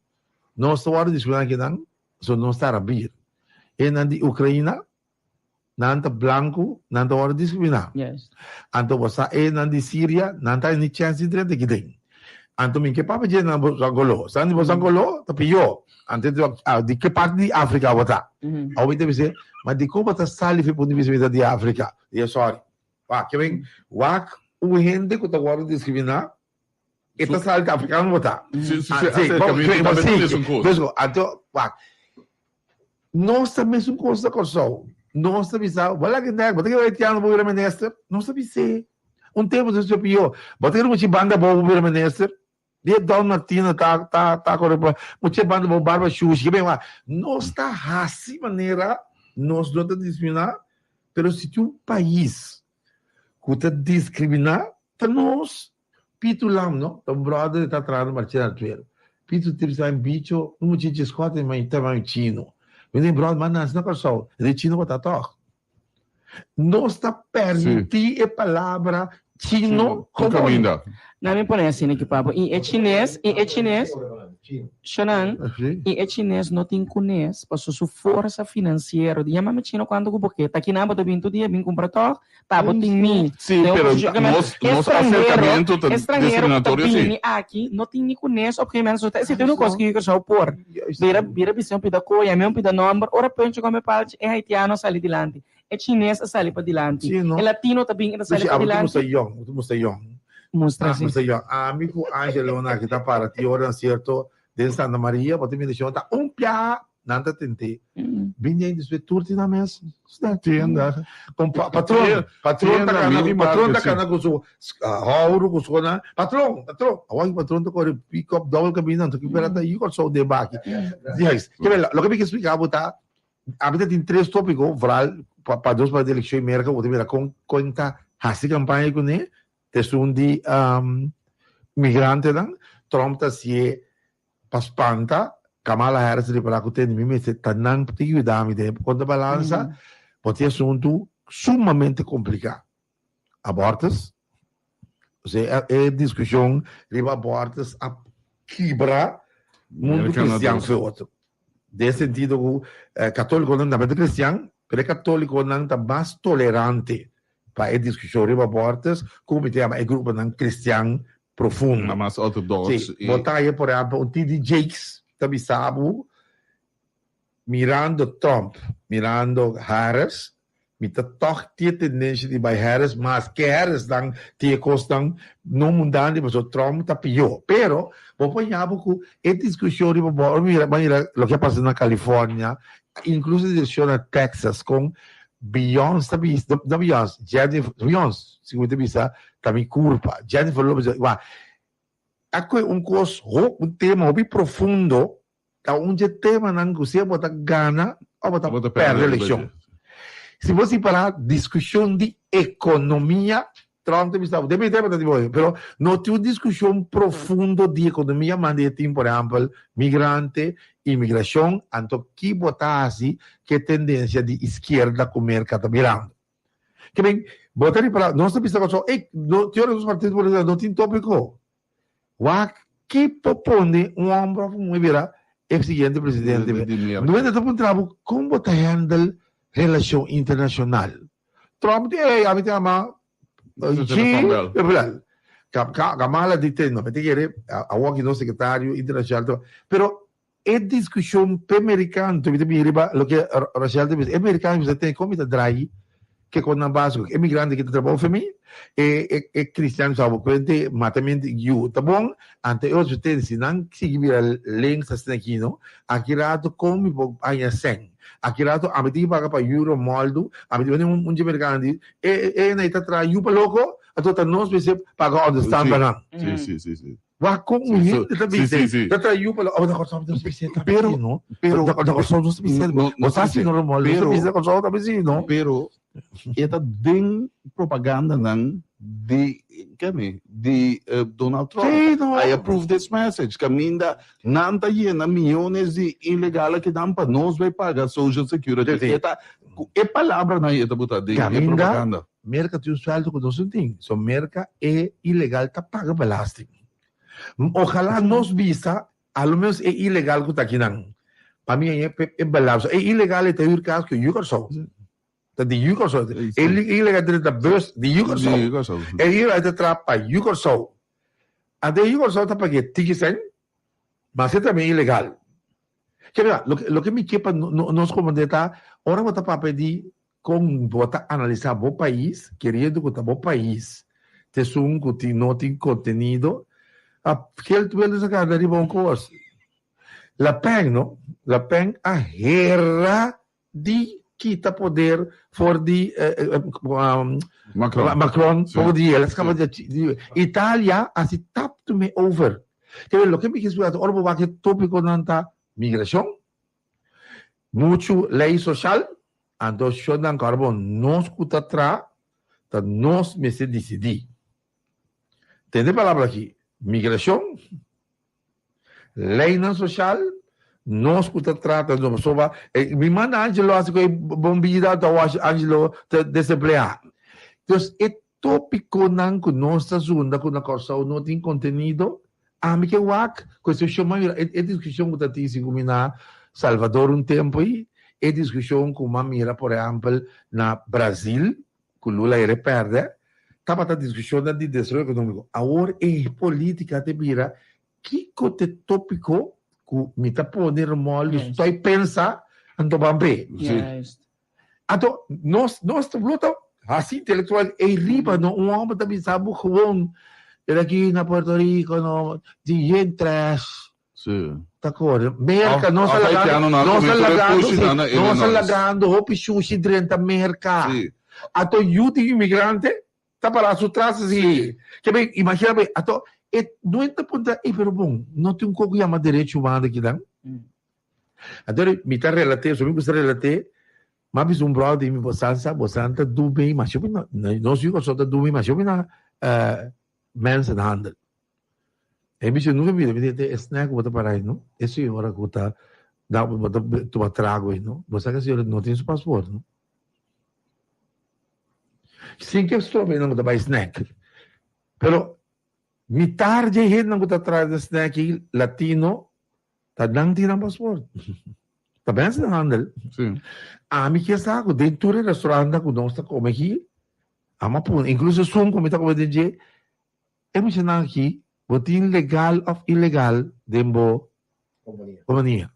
Nos ta wòrdu diskriminá akinan, so nos ta Arabier. Enan di Ukraina, nan ta blanku, nan ta wòrdu diskriminá. Anto bo sa enan di Siria, nan ta ni chèns di drenta aki den. Anto mi ke papia dje nan boso koló. Sa di boso koló ta pió. Anto di ke parti di Afrika bo ta? Awor mi ta bis'é, ma dikon bo ta sali for e punto di bista mi ta di Afrika? Di e sòri. Wak, ke men wak un hende ku ta wòrdu diskriminá E ta sali ta africano bo ta. Si, si, si, acercamiento tambe ta mesun kos. Mesun kos. Anto, wak. Nos ta mesun kos na Kòrsou. Nos ta bisa, bo laga nek, bo ta kere haitiano bo bira minister? Nos ta bis'é. Un tempu nos ta bisa pió. Bo ta kere mucha banda abou bo bira minister? Di e Don Martino ta ta ta kore pa mucha banda abou barba shushi. Ke ben wak. Nos ta hasi manera nos no ta diskriminá, pero si tin un pais ku ta diskriminá ta nos. Pitu Lam no, ta un brother ta traha na Marchena Artuero. Pitu ta bisa mi bicho, un muchachi Scott mi ta mami chino. Mi di brother, m'a nace na Kòrsou, e di chino bo ta tòg. Nos ta permití e palabra chino Ku kaminda. Nan mi pone asina ki papo. I e chines, i e chines, shonan, i e chines no tin kunes paso su forsa finansiero di yama mi chino kuantu ku bo ke. Ta kinan bo ta bin tur dia bin kumpra tòg. Ta bo tin mi. Sí, pero nos, nos acercamiento ta discriminatorio sí. Bini aki no tin ni kunes op geen mens. Esei ta un kos ku Curaçao por. Bira bira bisa un pida koe, yami un pida nomber, ora Pencho kome palchi e haitiano a sali dilanti, e chines a sali padilanti, e latino ta bin e ta sali padilanti. Mustra yòn, bo ta mustra yòn. Mustra si. Mustra yòn. Ami ku Angelona aki ta para ti ora na sierto den Santa Maria, bo ta mira shon ta un pia. Nan ta tent'é. Bini ei despues tur tin nan mes snack. Tienda. Con pa patron, patron ta cana, patron ta cana cu su houro cu su cona. Patron, patron. Awor ki patron ta core pick up double cabina, anto ki pera ta yu Kòrsou den baki. Juist. Ke bel, loke mi ke splika bo ta, ami ta tin tres tópiko, vooral pa pa nos pa elekshon in Merka, bo ta mira kon kon ta hasi kampaña kuné, ta esun di migrantenan, Trump ta hasié Pa spanta, Kamala Harris ripará ku tende mi mester ta nan pa tin yuda mi den konta balansa, bo tin asuntu sumamente kompliká. Abortus, osea e diskushon riba abortus a kibra mundu kristian fe otro. Den sentido ku katólikonan tambe ta kristian, pero e katólikonan ta mas tolerante pa e diskushon riba abortus ku mi ta yama e gruponan kristian profundo. Na mas ortodox. Sí, bo ta haya por ehempel un TD Jakes ta bisa bo mirando Trump, mirando Harris, mi ta tog tin e tendencia di bay Harris maske Harris nan tin e cosnan no mundandi pasobra Trump ta pior. Pero bo por haña bo cu e discusion riba bo mira mira loke a pasa na California, incluso e discusion na Texas con Beyonce ta bisa, no Beyonce, Jennifer, Beyonce, si mi ta bisa, ta mi kurpa. Jennifer Lopez, wa, a koe un kos ho, un tema hopi profundo, ta un dje temanan ku sea bo ta gana o bo ta pèrdè elekshon. Si bo separá diskushon di ekonomia, Trump ta bisa, den mi tempo ta tipo, pero no tin un diskushon profundo di ekonomia manda e tin, por ehèmpel, migrante, imigrashon, anto ki bo ta hasi ku e tendensia di iskierda ku Merka ta mirando. Ke men, bo ta ripará, nos ta bisa kòrsou, ey, no, te ora nos partido polítiko no tin tópiko. Wak ki por pone un hòmber òf un muhé bira e siguiente presidente. No hende ta puntra bo kon bo ta handle relashon internashonal. Trump di ey ami ta yama Xi Kamala di te no mi ta kere awor aki nos sekretario internashonal pero e diskushon p'e merikano mi ta bini riba loke Rachel ta bisa e merikano bisa te kon mi ta drai ke konnan básiko e migrante ki ta trabou fe mi e e kristian sa bo kuente matamente yu ta bon anto e otro te si nan sigui bira links asina aki no aki rato kon mi por haña sèn. Aki rato ami tin ki paga pa euro moldu, ami tin un un merikano di e e e ta traha yu pa loko, anto ta nos mester paga onderstand pa nan. Si, si, si, si. Wak kon un hende ta bisa, ta traha yu pa oh, na Kòrsou nos bisa ta Pero, no. pero, Na Kòrsou nos bisa, no, bo sa si no Romualdo, nos pero, bisa Kòrsou ta bisa no. Pero e ta den propagandanan di keme di Donald Trump. Sí, no. I approve this message. Kaminda nan ta yena miyones di ilegal akinan pa nos bai paga social security. Sí, sí. E ta ku e palabranan e ta buta den e Kaminda propaganda. Merka tin un sueldo ku nos no tin. So Merka e ilegal ta paga belasting. Ojalá nos bisa a lo menos e ilegal ku ta akinan. Pa mi e e belasting. E ilegal e ta huur kas ku yu Kòrsou. Ta di yu Kòrsou. E ilegal ta drenta bus di yu Kòrsou. E ilegal ta traha pa yu Kòrsou. Anto e yu Kòrsou ta paga e tiki sèn, mas e tambe ilegal. Ke mira, loke loke mi ke pa nos komprende ta ora bo ta papia di Kon bo ta analisá bo pais, keriendo ku ta bo pais ta esun ku tin no tin kontenido? A Geert Wilders a kanta riba un kos. Le Pen, no? Le Pen a hera di kita poder for di Macron. Macron for di el. Italia a hasi tap tum'é over. Kere loke mi ke splika ora bo wak e topikonan ta migrashon, Muchu lei soshal, anto shonnan kòrda nos ku ta tra, ta nos mester disidí. Tende e palabra aki, migrashon, leinan soshal, nos ku ta tra ta nos pasobra mi manda Angelo hasi ku e bon bida anto awor Angelo ta desempleá. Dus e tópikonan ku nos ta zunda ku na Kòrsou no tin kontenido, Ami ke wak ku e seshon m'a mira e diskushon ku ta tin si ku mi na Salvador un tempu ei, e diskushon ku m'a mira por ehèmpel na Brazil ku Lula a ere pèrdè, tabata diskushonnan di desaroyo ekonómiko. Awor e polítika ta bira kiko ta e tópiko ku mi ta pone Romualdo stòi pensa anto ban p'e. Anto nos nos ta lo ta hasi intelectual ey riba no un homber ta bisa bo gewoon pero aki na Puerto Rico no di yen trash Sí. ta kore Merca Of- nos of ta lagando haitianonan nos ta come tur e lagando pushi sí, nan na nos ta Illinois. lagando hopi shushi drenta Merca Sí. anto yu di inmigrante ta para su tras así ke be imagina be anto e no ta puntra ey pero bon no tin un koko yama derecho humano akinan Anto mi ta relat'é, so mi gusta relat'é, m'a bisa un bròder di mi, bosan sa, bosan ta dumi masha hopi na, nos yu Kòrsou ta dumi masha hopi na mensenhandel. E mi dice, nunca mi bira, mi dice, e snack ku bo ta para ei no, e señora ku ta da bo ta tuma trago ei no, bo sa ku e señora no tin su paspoort no. Sin ke strobe nan ku ta bai snack, pero mitar dje hendenan ku ta traha den snack ei latino, Ta nan tin nan paspoort. Ta mensenhandel. Sí. Ami ke sa ku den tur e restaurantnan ku nos ta kome aki, amo a pone, inkluso esun ku mi ta kome den dje, e muchanan aki, bo tin legal òf ilegal den bo kompania.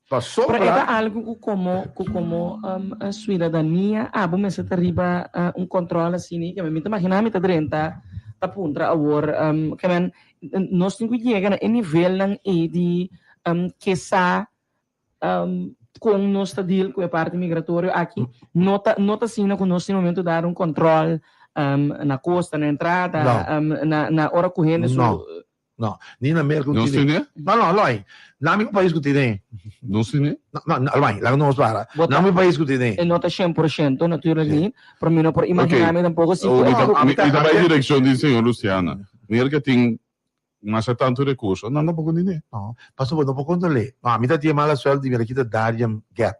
Pero e ta algu ku komo ku komo suidadania abo mester ta riba un kòntròl asina ke mi ta imaginá mi ta drenta ta puntra awor ke men nos tin ku yega na e nivelnan ei di ke sa kon nos ta deal ku e parti migratorio aki no ta no ta asina ku nos tin momento dado un kòntròl na kosta na entrada na na ora ku hende su No, ni na Merca ku Nos tine. tine? No, no, Aloy. Na mi pais ku tine. Nos tine? No, no, Aloy, laga nos para. Bo Na ta- mi pais ku tine. E no ta 100% natuurlijk niet, pero mi no por imaginá mi tampoco si Oh, ku mi ta, e mi, mi ta bai direccion di señor Luciana. Merca tin masha tantu recurso, nan tampoco tine. No, pasobra bo no por control'é. No, ami ta tin e mala suerte di mira kita Darien Gap.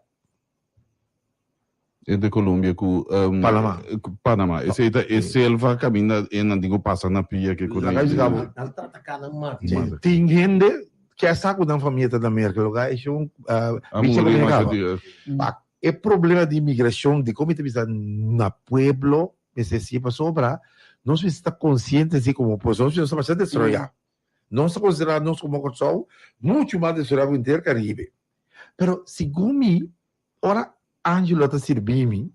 Entre Colombia ku Panama. Panama. Esei ta e selva kaminda e nan tin ku pasa na pia ke ku Laga bisa bo. Nan ta ataka nan mata. Tin hende ke a sa ku nan famia ta na Merka loke a hesho un A bichi muri ku masha kaba. dia. Pa e problema di imigrashon dikon mi ta bisa na pueblo mester siña pasobra nos mester ta konsiente si komo pueblo nos ta masha desaroyá. Nos ta konsiderá nos komo Kòrsou muchu mas desaroyá ku henter Karibe. Pero segun mi Ora Angelo ta sirbi mi,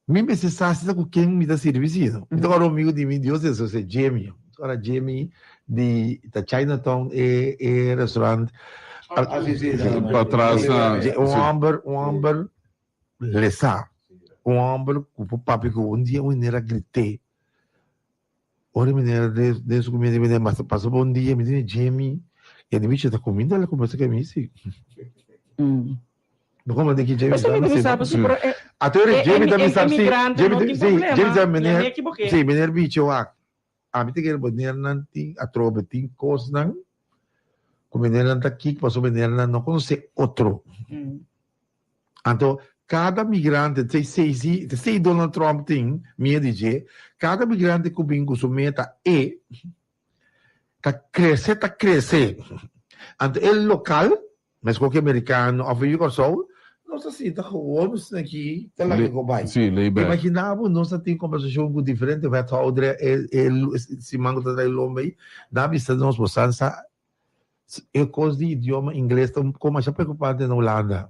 mi mester sa si ta ku ken mi ta sirbi si no. Mi ta kòrda un amigu di mi, Dios den su, Jimmy. Ora Jimmy di ta Chinatown e e restaurant. Ah, si, si, si. Patras na. Un hòmber, un hòmber lesá. Un hòmber ku por papia ku un dia un hende a grit'é. Ora meneer den su kuminda meneer mas pasa bon dia mi tene Jimmy y di bichi ta kuminda la kumesa ke mi si. No como de ki Jimmy Pues mi ta bisa pero e Ato ere Jimmy ta bisa si Jimmy si Jimmy ta meneer si meneer bichi wak ami ta kere meneer nan tin atrobe tin kosnan ku meneer nan ta kik paso meneer nan no konosé otro. Anto, kada migrante, te sei te sei Donald Trump tin miedu di dje, kada migrante ku bin ku su meta e ta krese ta krese. Anto e lokal, meskos ku e merikano òf e yu Kòrsou, nos ta sinta gewoon nos aki ta laga ku bai. Sí, lay back. Imaginá bo nos ta tin kombersashon ku diferente wethouder e e siman ku ta trae lomba ei, nan a bisa nos bo san sa E kos di idioma ingles ta un poko masha preokupante na Hulanda.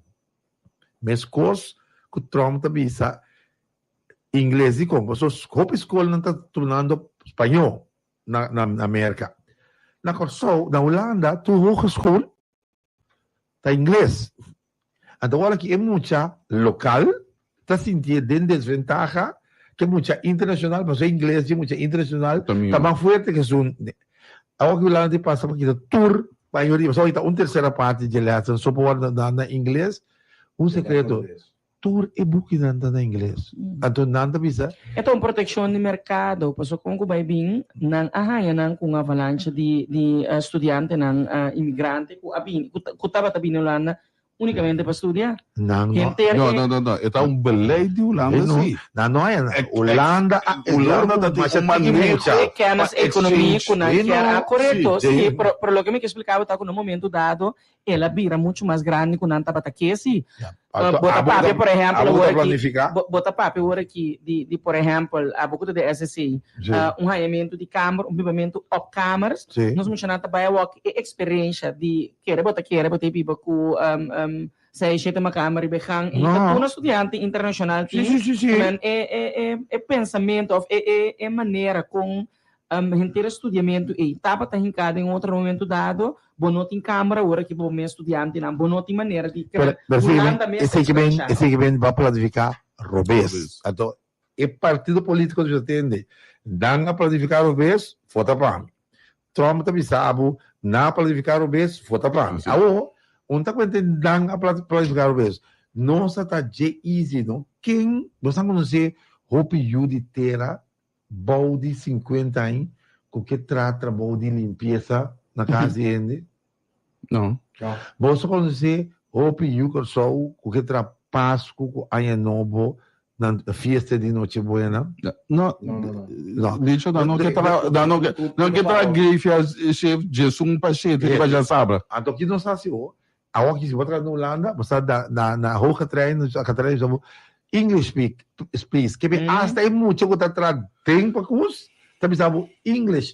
Meskos ku Trump ta bisa ingles dikon? Pasobra hopi skolnan ta turnando spañó na na Merka. Na Kòrsou, na Hulanda tur hogeschool ta ingles. Anto ora ki e mucha lokal ta sintié den desventaha ke mucha internashonal, pasobra e ingles di e mucha internashonal ta mas fuerte ke esun. Awor ki Hulanda tin pasa pa kita tur mayoria, pasobra awor ta un tersera parti dje lèsnan so por wòrdu dá na ingles. Un sekreto, tur e bukinan ta na ingles. Anto nan ta bisa. E ta un protekshon di merkado, pasobra kon ku bai bin, nan a haña nan ku un avalancha di di studiantenan imigrante ku a bini, ku tabata bini Hulanda únikamente pa studia. Nan no. Henter No, e. no, no, no. E ta un beleid di Hulanda No, si. nan no haña nan. Hulanda a Hulanda ta tin masha un tiki maneho mucha. E kennis pa ekonomia exchange. ku nan Sí, kier no. a korekto, Sí. si, pero pero loke mi ke splika bo ta ku na un momento dado El a bira muchu mas grandi ku nan tabata ke si. Anto Bo ta abo papia, ta por ehèmpel, abo awor ta aki, planifiká? bo bo ta papia awor aki di di por ehèmpel, abo ku ta den SSC, Sí. un hañamentu di kamer, un bibamentu op kamers. Sí. Nos muchanan ta bai awor e eksperensha di kere bo ta kere bo ta biba ku seis, shete makamer riba e gang. I ta No. tur studiante internashonal Sí, tin. sí, sí, sí. Men e e e e pensamentu òf e e e manera kon Henter e studiamentu ei tabata hinká den otro momento dado, bo no tin kamera ora ki bo mes studiantenan, bo no tin manera di Pero, pero esei Hulanda ben, mes esei ke ben, ekspreshá. esei ke ben ba planifiká robes. Robes. Anto e partido polítiko ta tende, nan a planifiká robes, vota pa mi. Trump ta bisa bo, nan a planifiká robes, vota pa mi. Sí. Awor, un ta kuente nan a planifiká robes. Nos a ta dje easy, no? Ken, nos a konosé hopi yu di tera Bou di sinkuenta añ ku ke traha trabou di limpiesa na kas di hende? No. Boso konosé hopi yu Kòrsou ku ke traha Pasku ku Aña Nobo na fiesta di Noche Buena? No. No. Dicho nan no ke traha, nan no ke, nan ke traha graveyard shift djesun pa shete riba djasabra. Anto ki nos hasi ho? Awor ki si bo traha na Hulanda, bo sa na na na hoge trein, a trein bisa bo English speak please. Ke be hasta e mucha ku ta traha den pakus ta bisa bo English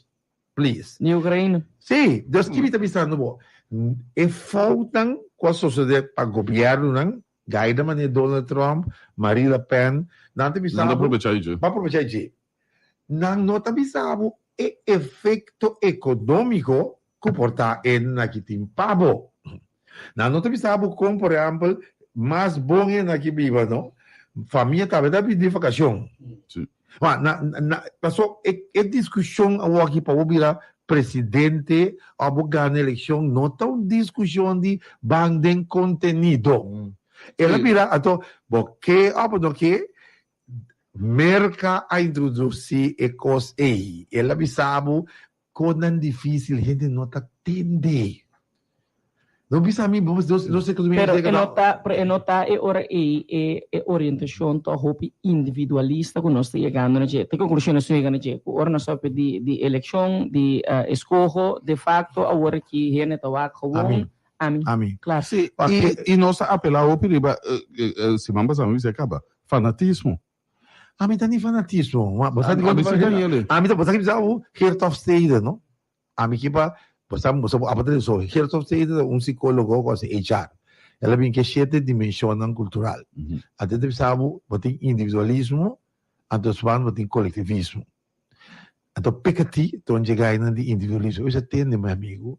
please. Ni Ukraina. Sí, dus ki mi ta bisando bo? E foutnan ku a sosode pa gobièrnunan, gaida manera Donald Trump, Marie Le Pen, nan ta bisa Nan ta bo, aprobecha dje. Bo aprobecha dje. Nan no ta bisa bo e efekto ekonómiko ku por ta e na ki tin pa bo. Nan no ta bisa bo kon, por ehèmpel, mas bon e na ki biba, no? Famia tambe ta bini di vakashon. Sí. Ma, na, na, paso e, e diskushon awoki pa bo bira presidente òf bo gana elekshon no ta un diskushon di ban den kontenido. El a Sí. bira, anto, bo ke òf bo no ke, Merka a introdusí e kos ei. El a bisa bo Konan difícil hende no ta tende. No bisa mi, bo nos nos economia Pero nos e no ta, pero e no ta e ora ei e e orientacion ta hopi individualista ku nos ta yegando na dje. Te conclusion nos ta yega na dje? Ku ora nos papia di di eleccion, di escoho, de facto awor aki hende ta wak gewoon. Ami. Ami. Ami. Klaar. Sí, i i nos ta apelá hopi riba siman pasá mi bisa e kaba, fanatismo. Ami ta ni fanatismo. Ma bo sa di Ami cuanto si Daniele. Ami ta bo sa ki bisa bo Geert Hofstede, no? Ami ki pa bo sa bo sa bo apa ta so Geert Hofstede ta un psicologo ku hasi HR. El a bin ke shete dimensionnan cultural. Anto ta bisa bo bo tin individualismo, anto despues bo tin colectivismo. Anto Piketty ta un dje gainan di individualismo. Bo bisa tende mi amigo,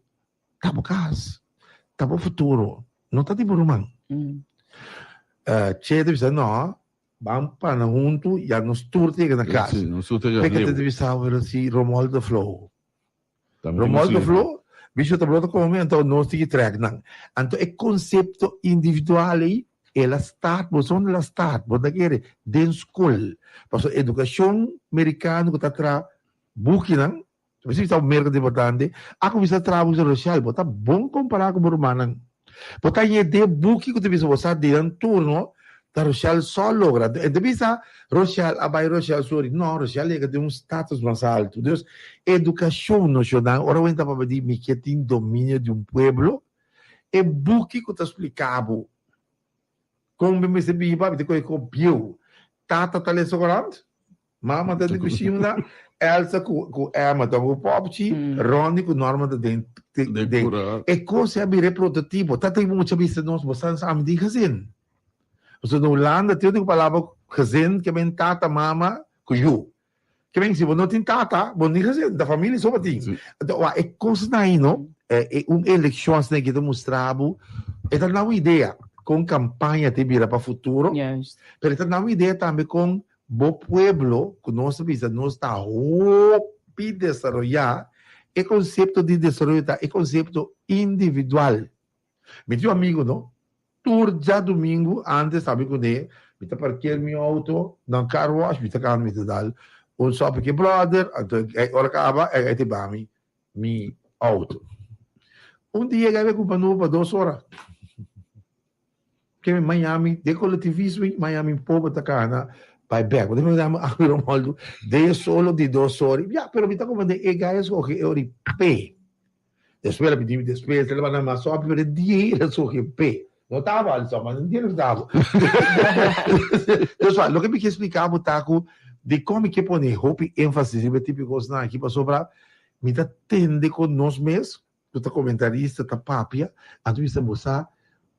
ta bo kas, ta bo futuro, no ta di bo ruman. Che ta bisa no. Ban pana huntu, ya nos tur ta yega na kas. Sí, nos tur ta yega P'e leu. ta bisa bo, pero si Romualdo ta floho. Tambe tin Romualdo sí. floho, bicho ta brota kome, anto nos tin ki trèk nan. Anto e konsepto individual ei, el a start, bo sa unda el a start? Bo ta kere? Den skol. Pasobra edukashon merikano ku ta traha bukinan, Bo ta merka ta importante. A kuminsá traha buki sosial, bo ta bon kompará ku bo rumannan. Bo ta yed'é buki ku ta bisa bo sa den nan turno ta Rochelle so logra. E ta bisa Rochelle a bai Rochelle sori. No, Rochelle yega den un status mas altu. Dus edukashon noshonal, ora bo ta papia di mi ke tin dominio di un pueblo, e buki ku ta splika bo kon bo mester biba, mi ta kohe ko bieu. Tata ta lesa korant? Mama ta di kushina, Elsa ku ku Emma ta ku Popchi, Ronnie ku Norma ta den den den. E kos a bira e prototipo. Ta tin mucha bisa nos bo sa ami tin gezin. Pasobra na Hulanda tin otro palabra gezin ke men tata, mama ku yu. Ke men si bo no tin tata bo no tin gezin, ta familia so bo tin. Anto wak e kosnan ei no, e un elekshon asina ke ta mustra bo, e ta duna un idea kon kampaña ta bira pa futuro, pero e ta duna un idea tambe kon Bo pueblo, ku nos ta bisa nos ta hopi desaroyá, e konsepto di desaroyo ta e konsepto individual. Mi tin un amigu no, tur djadumingu antes ta mi kuné, mi ta parker mi outo na un car wash, mi ta kanda mi ta dal un sòpi ku e bròder, anto ora kaba e ta ba mi mi outo. Un dia e gai kumpra nobo pa dos ora. Ke mi Miami, den kolektivismo i Miami pober ta kana bai bek. Bo ta mira mi ami Romualdo den e solo di dos ora. Ya, pero mi ta komprende e gai a skohe e ora i pe. Despues el a pidi mi despues, el a manda mas sòpi, pero e dia el a skohe pe. No tabata al sòpi, mas entiende ku tabata. Dus loke mi ke splika bo ta ku dikon mi ke pone hopi énfasis riba e tipo di kosnan aki pasobra mi ta tende ku nos mes Bo ta comentarista ta papia, anto mi sa bo sa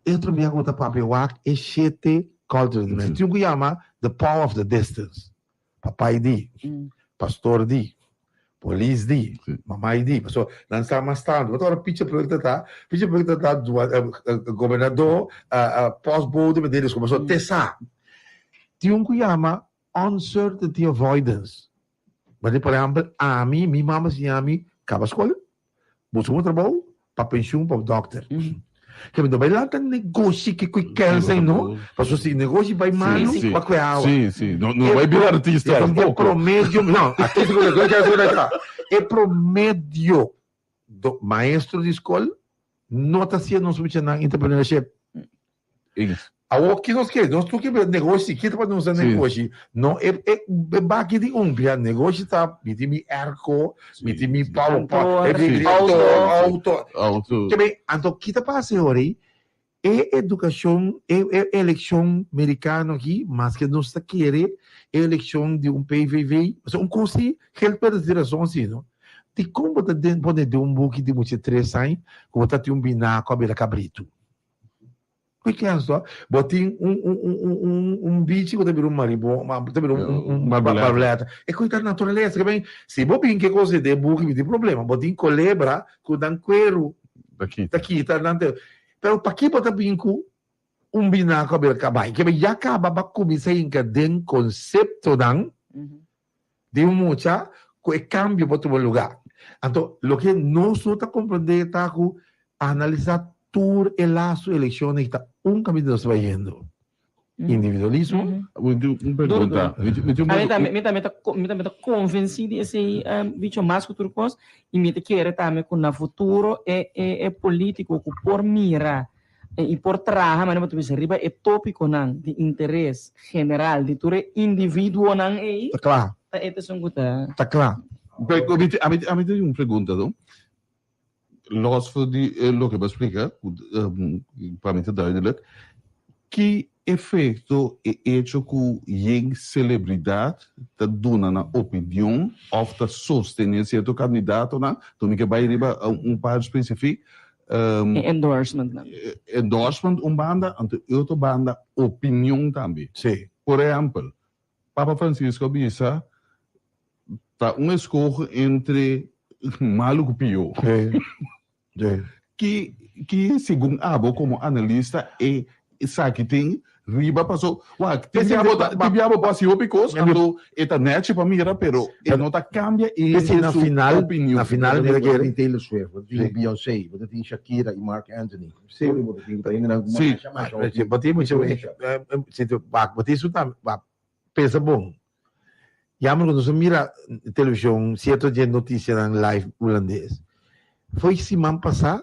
e otro bia ku bo ta papia wak e shete cultures di mes. Tin un ku yama the power of the distance. Papai di, pastor di, polis di, mamai di. Pasobra nan sa mas tantu. Bo ta ora picha project ta ta, picha project ta ta gobernador, postbode, pasobra te sa. Tin un ku yama uncertainty avoidance. Mane por ehempel ami, mi mama siña mi kaba skol, buska un trabou pa penshun pa dòkter. Ke mi no bai lanta negoshi ke ku kèns ei no, pasobra si negoshi bai malu Sí, pa kue awa. Sí, sí. No, no bai bira artista E tampoco. promedio, no, artista ku kèns ku ta. E promedio do maestro di skol no ta hasiendo nos muchanan entrepreneurship. Eens. Awor ki nos ke? Nos tur ke bira negoshi, ki ta pa nos Sí. negoshi? No, e, e, e baki di un bia negoshi ta, mi tin mi airco, mi tin mi power Kantoor, e Sí. auto, auto. auto. Auto. Ke men, anto ki ta pasa e ora ei? E edukashon, e, e elekshon merikano aki, maske nos ta kere e elekshon di un PVV, osea un kos si, Gert Perez tin rason si, no? Dikon bo ta den pone den un buki di mucha tres aña ku bo ta tin un binaku a bira kabritu? Ku kens to? Bo tin un un un un un un bichi ku ta bira un maribon, ma ta bira un un un Barbuleta. barbuleta. E kos ta naturalesa. Ke ben, si bo bin ke kos den e buki mi tin problema. Bo tin kolebra ku nan kueru Ta kita. ta kita nan te. Pero paki bo ta bin ku un binaku a bira kabai? Ke ben ya kaba bo a kuminsá hinka den konseptonan di un mucha ku e kambio por tuma lugá. Anto loke nos no ta komprendé ta ku analisá tur e lastu elekshonnan ta un kaminda nos ta bai yendo. Individualismo. Mi tin un pregunta. Mi tin un Mi tambe, mi tambe ta, mi tambe ta konvensí di esei bicho mas ku tur kos i mi ta kere tambe ku na futuro e e e polítiko ku por mira i por traha manera bo ta bisa riba e tópikonan di interes general di tur e individuonan ei. Ta kla. Ta e ta esun ku ta. Ta kla. Pero mi tin, ami tin un pregunta no. Los for di e loke bo a splika, ku pa mi ta duidelijk, ki efekto e echo ku yen selebridat ta duna nan opinion òf ta sostené sierto kandidatonan, to mi ke bai riba un par spesifik, E endorsement nan. Endorsement un banda, anto e otro banda opinion tambe. Sí. Por ehempel, Papa Francisco a bisa ta un eskoho entre malu ku pió. Sí. Sí. Ki ki segun abo komo analista e esaki tin? Riba paso, wak, tin bia bo ta, tin bia bo por hasi hopi kos, anto e ta nèchi pa mira, pero e no ta kambia e P'esei na su final, opinion. na final mi ta Bo kere. tin Taylor Swift, bo ta tin Beyoncé, bo ta tin Shakira i Marc Anthony. Sí. Tur bo ta tin ku ta hendenan ku Sí. masha masha hopi. Bo tin mucha, si tu, wak, bo tin su tambe, wak, pensa bon. Jammer ku nos a mira televishon sierto dje notisianan live hulandes. Fo'i siman pasá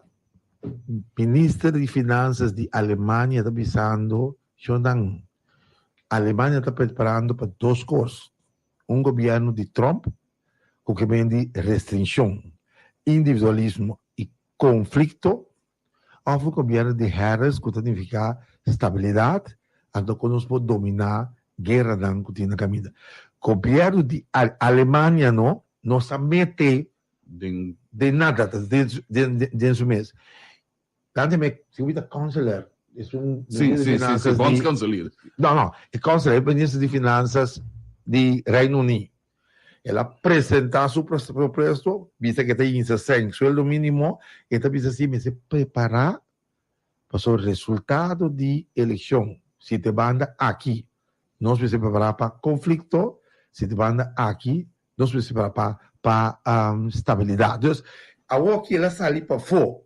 minister di finansas di Alemania ta bisando shonnan Alemania ta preparando pa dos kos, un gobièrnu di Trump ku ke men di restrinshon, individualismo i konflikto Of un gobierno di Harris cu ta nifica stabilidad, anto con nos por domina gueranan cu tin na caminda. Gobierno di Alemania no, no sa mete Den. Den nada, ta den su mes. Tante me, si ta kanselier, esun Si, minister di si, si, si, finanzas di, bondskanselier. no, no, e kanselier, e minister di finanzas di Reino Uní. El a presentá su propuesto, bisa ku e ta insa sèn sueldo mínimo, e ta bisa si mester prepará pasobra resultado di elekshon, si ta e banda aki nos mester prepará pa konflikto, si ta e banda aki nos mester prepará pa pa stabilidat. Dus awor ki el a sali pafó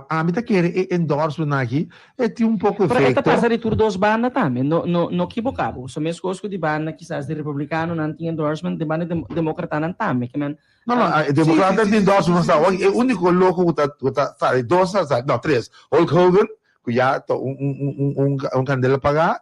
Ami ta kere e endorsement aki e tin un poko Pero e ta efecto. pasa di tur dos banda tambe, no no no kiboka bo. So meskos ku di banda kisas di republikanonan tin endorsement, di banda di demokratanan tambe. Ke men, No, no, e demokratanan tin endorsement sa. E uniko loko ku ta ku ta sali, dos ta sali, no tres, Hulk Hogan, ku ya ta un un un un un kandela pagá,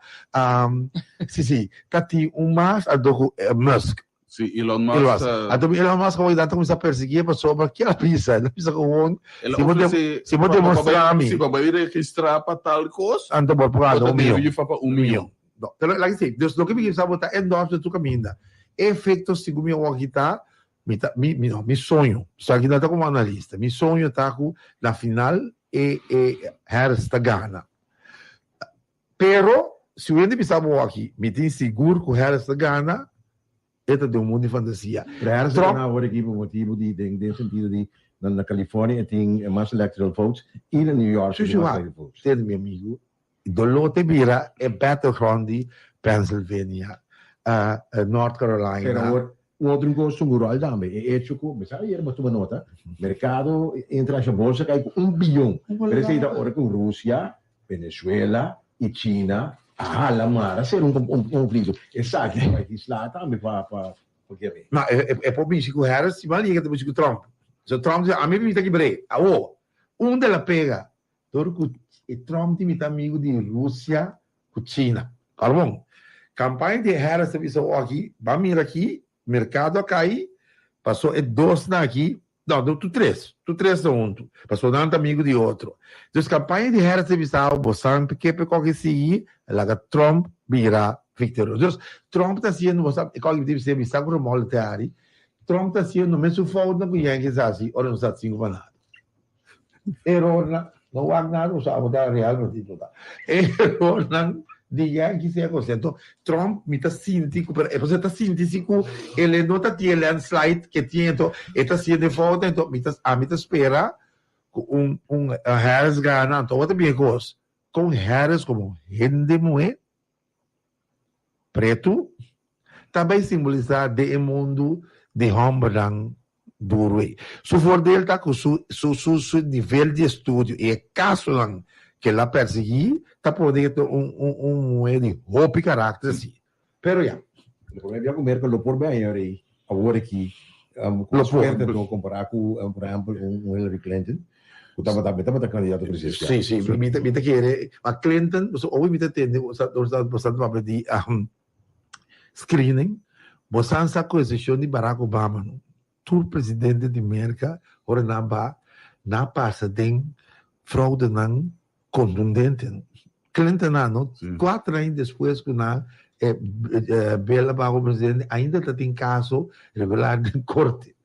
si si, ta tin un mas anto ku Musk. Si, Elon Musk Elon Musk. ta. Anto Elon Musk awor ta kuminsá persiguié pasobra ke el a bisa? El a bisa gewoon, El a si bo dem ofresé si bo pa pa demostrá bai mi. si pa bai registrá pa tal kos, Anto bo por bo gana ta un mion. debe pa pa un mion. No, pero laga esei. Dus loke mi ke bisa bo ta endorse tur kaminda. E efekto segun mi awor aki ta, mi ta mi mi no mi soño, esaki no ta komo analista, mi soño ta ku na final e e Harris ta gana. Pero, si un hende bisa bo aki, mi tin sigur ku Harris ta gana, e ta den un mundu di fantasia. Pero Harris ta Trump. gana awor aki pa motibu di, den den sentido di na na California e tin mas electoral votes i na New York e tin Shushu mas wak, electoral votes. tende mi amigu, doló te bira e battleground di Pennsylvania, North Pero Carolina. awor Un otro kos un ròl tambe, e echo ku, mi sa ayer bo tuma nota, merkado internashonal, bolsa kai ku un biyon. Pero esei ta ora ku Rusia, Venezuela i China a hala mar a ser un konflikto. Esaki ta bai tin sla tambe pa pa kere. No, e por bishi ku Harris si mal yega ta bishi ku Trump. So Trump di, ami mi ta kibr'é. Awo, unda el a pega? Dor ku e Trump tin mitá amigu di Rusia ku China. Kòrda bon, kampaña di Harris ta bisa oki, ban mira aki, merkado a kai, paso e dosnan aki, no, no, tur tres, tur tres ta huntu, paso nan ta amigu di otro. Dus kampaña di Harris ta bisa bo san ke pe kòke sigui, laga Trump bira viktorioso. Dus Trump ta hasiendo, bo sa, e kòke mi ta bisa ku Romualdo Teari, Trump ta hasiendo mesun foutnan ku Yankees a hasi ora nos a sinku pa nada. Erornan, no wak nada, bo sa abo ta Real Madrid bo ta. Erornan di Yankees e cosa. Enton Trump mi ta sinti cu pero e ta sinti si cu el no ta tin e landslide ke tin enton e ta haciendo e fout enton mi ta ami ta spera cu un un Harris gana enton wak ta bien cos con Harris como hende muhe Pretu ta bay simbolisá den e mundu di hòmbernan duru ei. Su voordeel ta ku su su su su nivel di estudio i e kasonan ku el a persiguí ta pone e ta un un un muhé di hopi karakter sí. Pero ya. Lo promé bia ku Merkel lo por bèña rei awor aki ku Lo por. suerte lo kompará ku por ehèmpel un Hillary Clinton. Ku tabata mi tabata kandidato presidensial. Sí, sí, mi ta mi ta kere, ma Clinton, pasobra owi mi ta tende bo sa bo sa bo sa papia di screening, bo sa sa ku eksepshon di Barack Obama no, tur presidente di Merka ora nan ba, nan a pasa den fraudenan kontundente no. Clinton a no, kuater aña despues ku nan Bill a baha komo presidente ainda ta tin kaso regular den korte.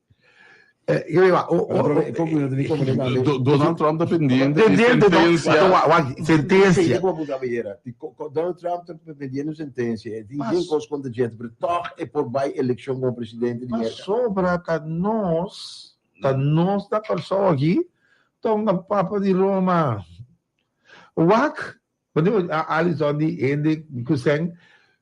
Donald Trump ta pendiente di sentencia. Sentencia. Donald Trump ta pendiente di sentencia. E tin bien cos contra djente, pero toch e por bay eleccion como presidente di Merca. Pasobra ta nos, ta nos na Kòrsou aki, tonga Papa di Roma. Wak. Wanneer Alison di hende ku sèn,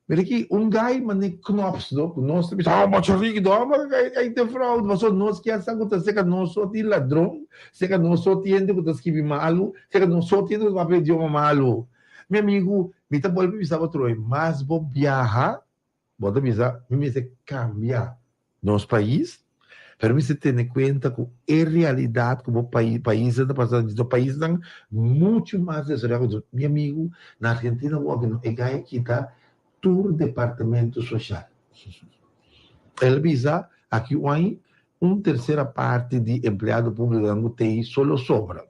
mira ki un guy mane knops no, ku nos ta bisa, oh macho riki do, maar ai te fraude, pasobra nos kier sa ku ta seka nos so tin ladron, seka nos so tin hende ku ta skibi malu, seka nos so tin hende ku ta papia idioma malu. Mi amigu, mi ta bolbe bisa bo troe, mas bo biaha, Bo ta bisa, mi mester cambia nos pais, pero mi mester tene cuenta cu e realidad cu bo paisnan ta pasa, nos paisnan mucho mas desaroya cu nos. Mi amigo, na Argentina bo no, e gay a kita tur departamento social. El a bisa, aki un aña, un tercera parte di empleado publiconan cu tey solo sobra.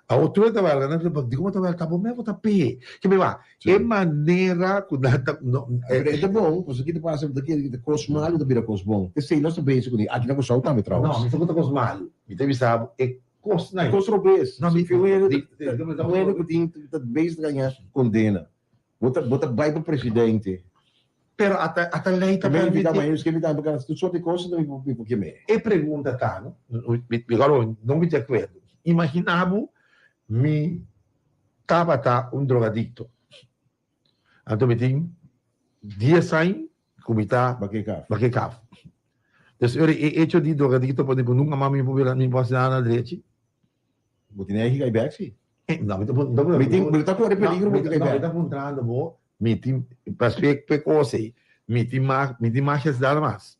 Awor tur e ta wèlga, nan ta di komo ta wèlga, bo mes bo ta p'e. Ke mi wak, e manera ku nan ta no. Pero e ta bon, pasobra ki ta pasa, ta kere ta kos malu ta bira kos bon. P'esei nos ta bezig kuné aki na Kòrsou tambe trouwens. No, mi ta ku ta kos malu. Mi ta bisa bo e kosnan. E kos robes. No, mi. Un hende ku tin ta bezig ta gaña kondena. Bo ta bo ta bai pa presidente. Pero ata ata lei ta permiti. Mi mi mi tambe tur soort di cosnan mi mi por keme. E pregunta ta no, mi mi no mi di acuerdo. Imagina bo mi tabata un drogadicto. Anto mi tin dies aña cu mi ta bake kaf. Dus e hecho di drogadicto pone cu nunca mas mi por bira mi por haci nada na drechi. Bo tin eigen kai bek si. No, mi ta puntra. Mi tin, mi ta kore peligro bo tin kai bek. No, mi ta puntrando bo, mi tin, pasobra e kos ei, mi tin mag, mi tin mag necesidad mas.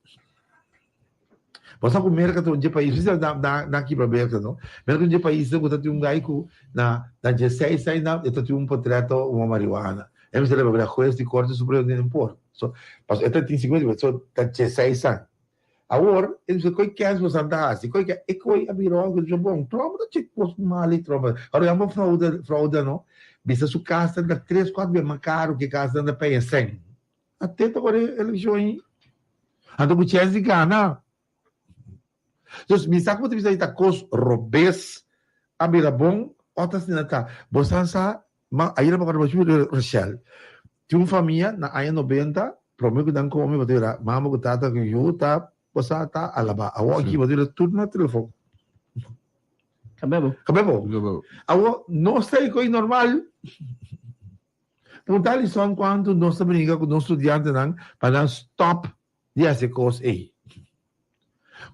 Bo sa ku Merka ta un dje pais, bisa na na na kibra Merka no, Merka un dje pais ku ta tin un gai ku na na dieseis aña e ta tin un potreto un marihuana. E mester leba bira hues di korte supremo di por. So, pasobra e ta tin sinkuenta, so ta dieseis aña. Awor, e bisa, Koi kens bosan ta hasi? Koi ke? E koi a bira ora ku e bisa, Bon, Trump ta chek kos mal i Trump. Ora yama fraude, fraude no. Bisa su kas ta tres, kuater bes mas karu ku e kas nan ta peña sèn. Atento ora e elekshon ei. Anto ku chèns di gana. Dus mi sa ku bo ta bisa ei ta kos robes a bira bon, ò ta asina ta. Bosan sa Ma ayera mi acorda masha di Rochelle. Tin un famia na aña nobenta, prome cu nan come bo ta bira mama cu tata cu yu ta bosa ta alaba. Awor aki bo ta bira tur na telefon. Kabebo. Kabebo. Awor nos ta e normal. Punta Alison cuanto nos ta bringa cu nos studiantenan pa nan stop di haci cos ey.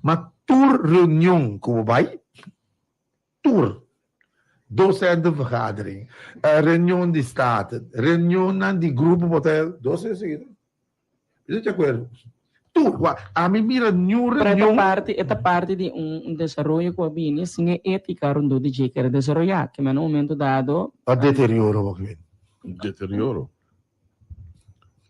Ma tur reunion cu bo bay, Tur. Docentenvergadering, reunion di Staten, reunionnan di grupo bo ta doce seguido. Mi ta di akuerdo. Tur. Wak, ami mira niun Pero e ta reunion. parti, e ta parti di un un desaroyo ku a bini sin e étika rondó di dje kere desaroyá. Ke men na un momento dado. A deterioro bo ke. Deterioro.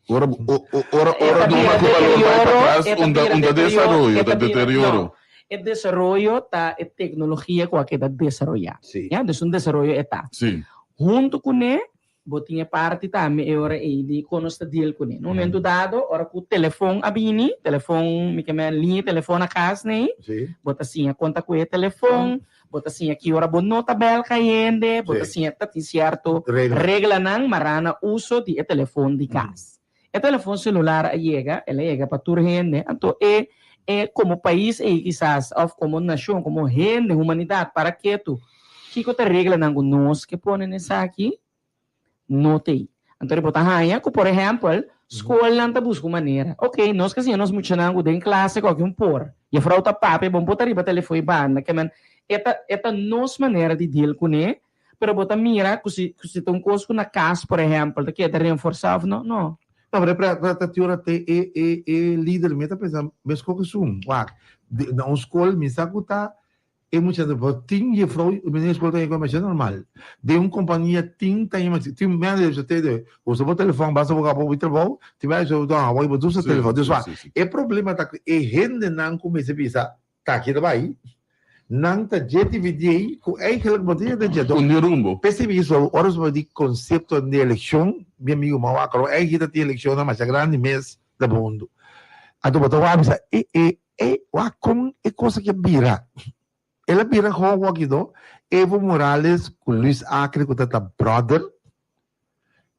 Ora ora ora duna ku balor bai patras un ta un ta desaroyo ta deterioro. E desaroyo ta e teknologia ku a keda desaroyá. Ya, dus un desaroyo e ta. Huntu kuné bo tin e parti tambe e ora ei di kon nos ta deal kuné. Na un momento dado ora ku telefon a bini, telefon mi ke men liña di telefon na kas nei, bo ta siña kon ta ku e telefon, Bo ta siña ki ora bo no ta bel kayende, bo ta siña ta tin sierto reglanan mará na uso di e telefon di kas. E telefon selular a yega, el a yega pa tur hende, anto e e komo pais ei kisas òf komo nashon, komo hende, humanidat para ketu, kiko ta reglanan ku nos ke pone na esaki? No t'ei. Anto bo ta haña ku, por ehèmpel, skolnan ta buska un manera. Oké, nos ke siña nos muchanan ku den klase koki un por. Jefrou ta papia, bo no por ta riba telefon i banda. Ke men, e ta, e ta nos manera di deal kuné, pero bo ta mira ku si, ku si ta un kos ku na kas, por ehèmpel, ta keda renforsá òf no, no. No, pero e ta tin ora te e, e, e lider mi ta pensa meskos ku esun. Wak, na un skol mi sa ku ta E mucha ta por tin jefrou y meneer school ta yega masha normal. Den un compania tin ta yama tin manager sa te de usa bo telefon basta bo caba bo trabou tin manager sa no bo usa telefon. Dus wa e problema ta cu e hendenan cu mester bisa ta aki ta bay nan ta dje dividiei cu eigenlijk bo ta yega den dje. Con di rumbo. P'esei mi bisa ora nos papia di concepto di eleccion mi amigo Mawak ora eigenlijk ta tin eleccionnan masha grandi mes na mundo. Anto bo ta wak bisa e e E wak kon e kos aki a bira. El a bira gewoon wak no. Evo Morales ku Luis Acre ku ta ta brother.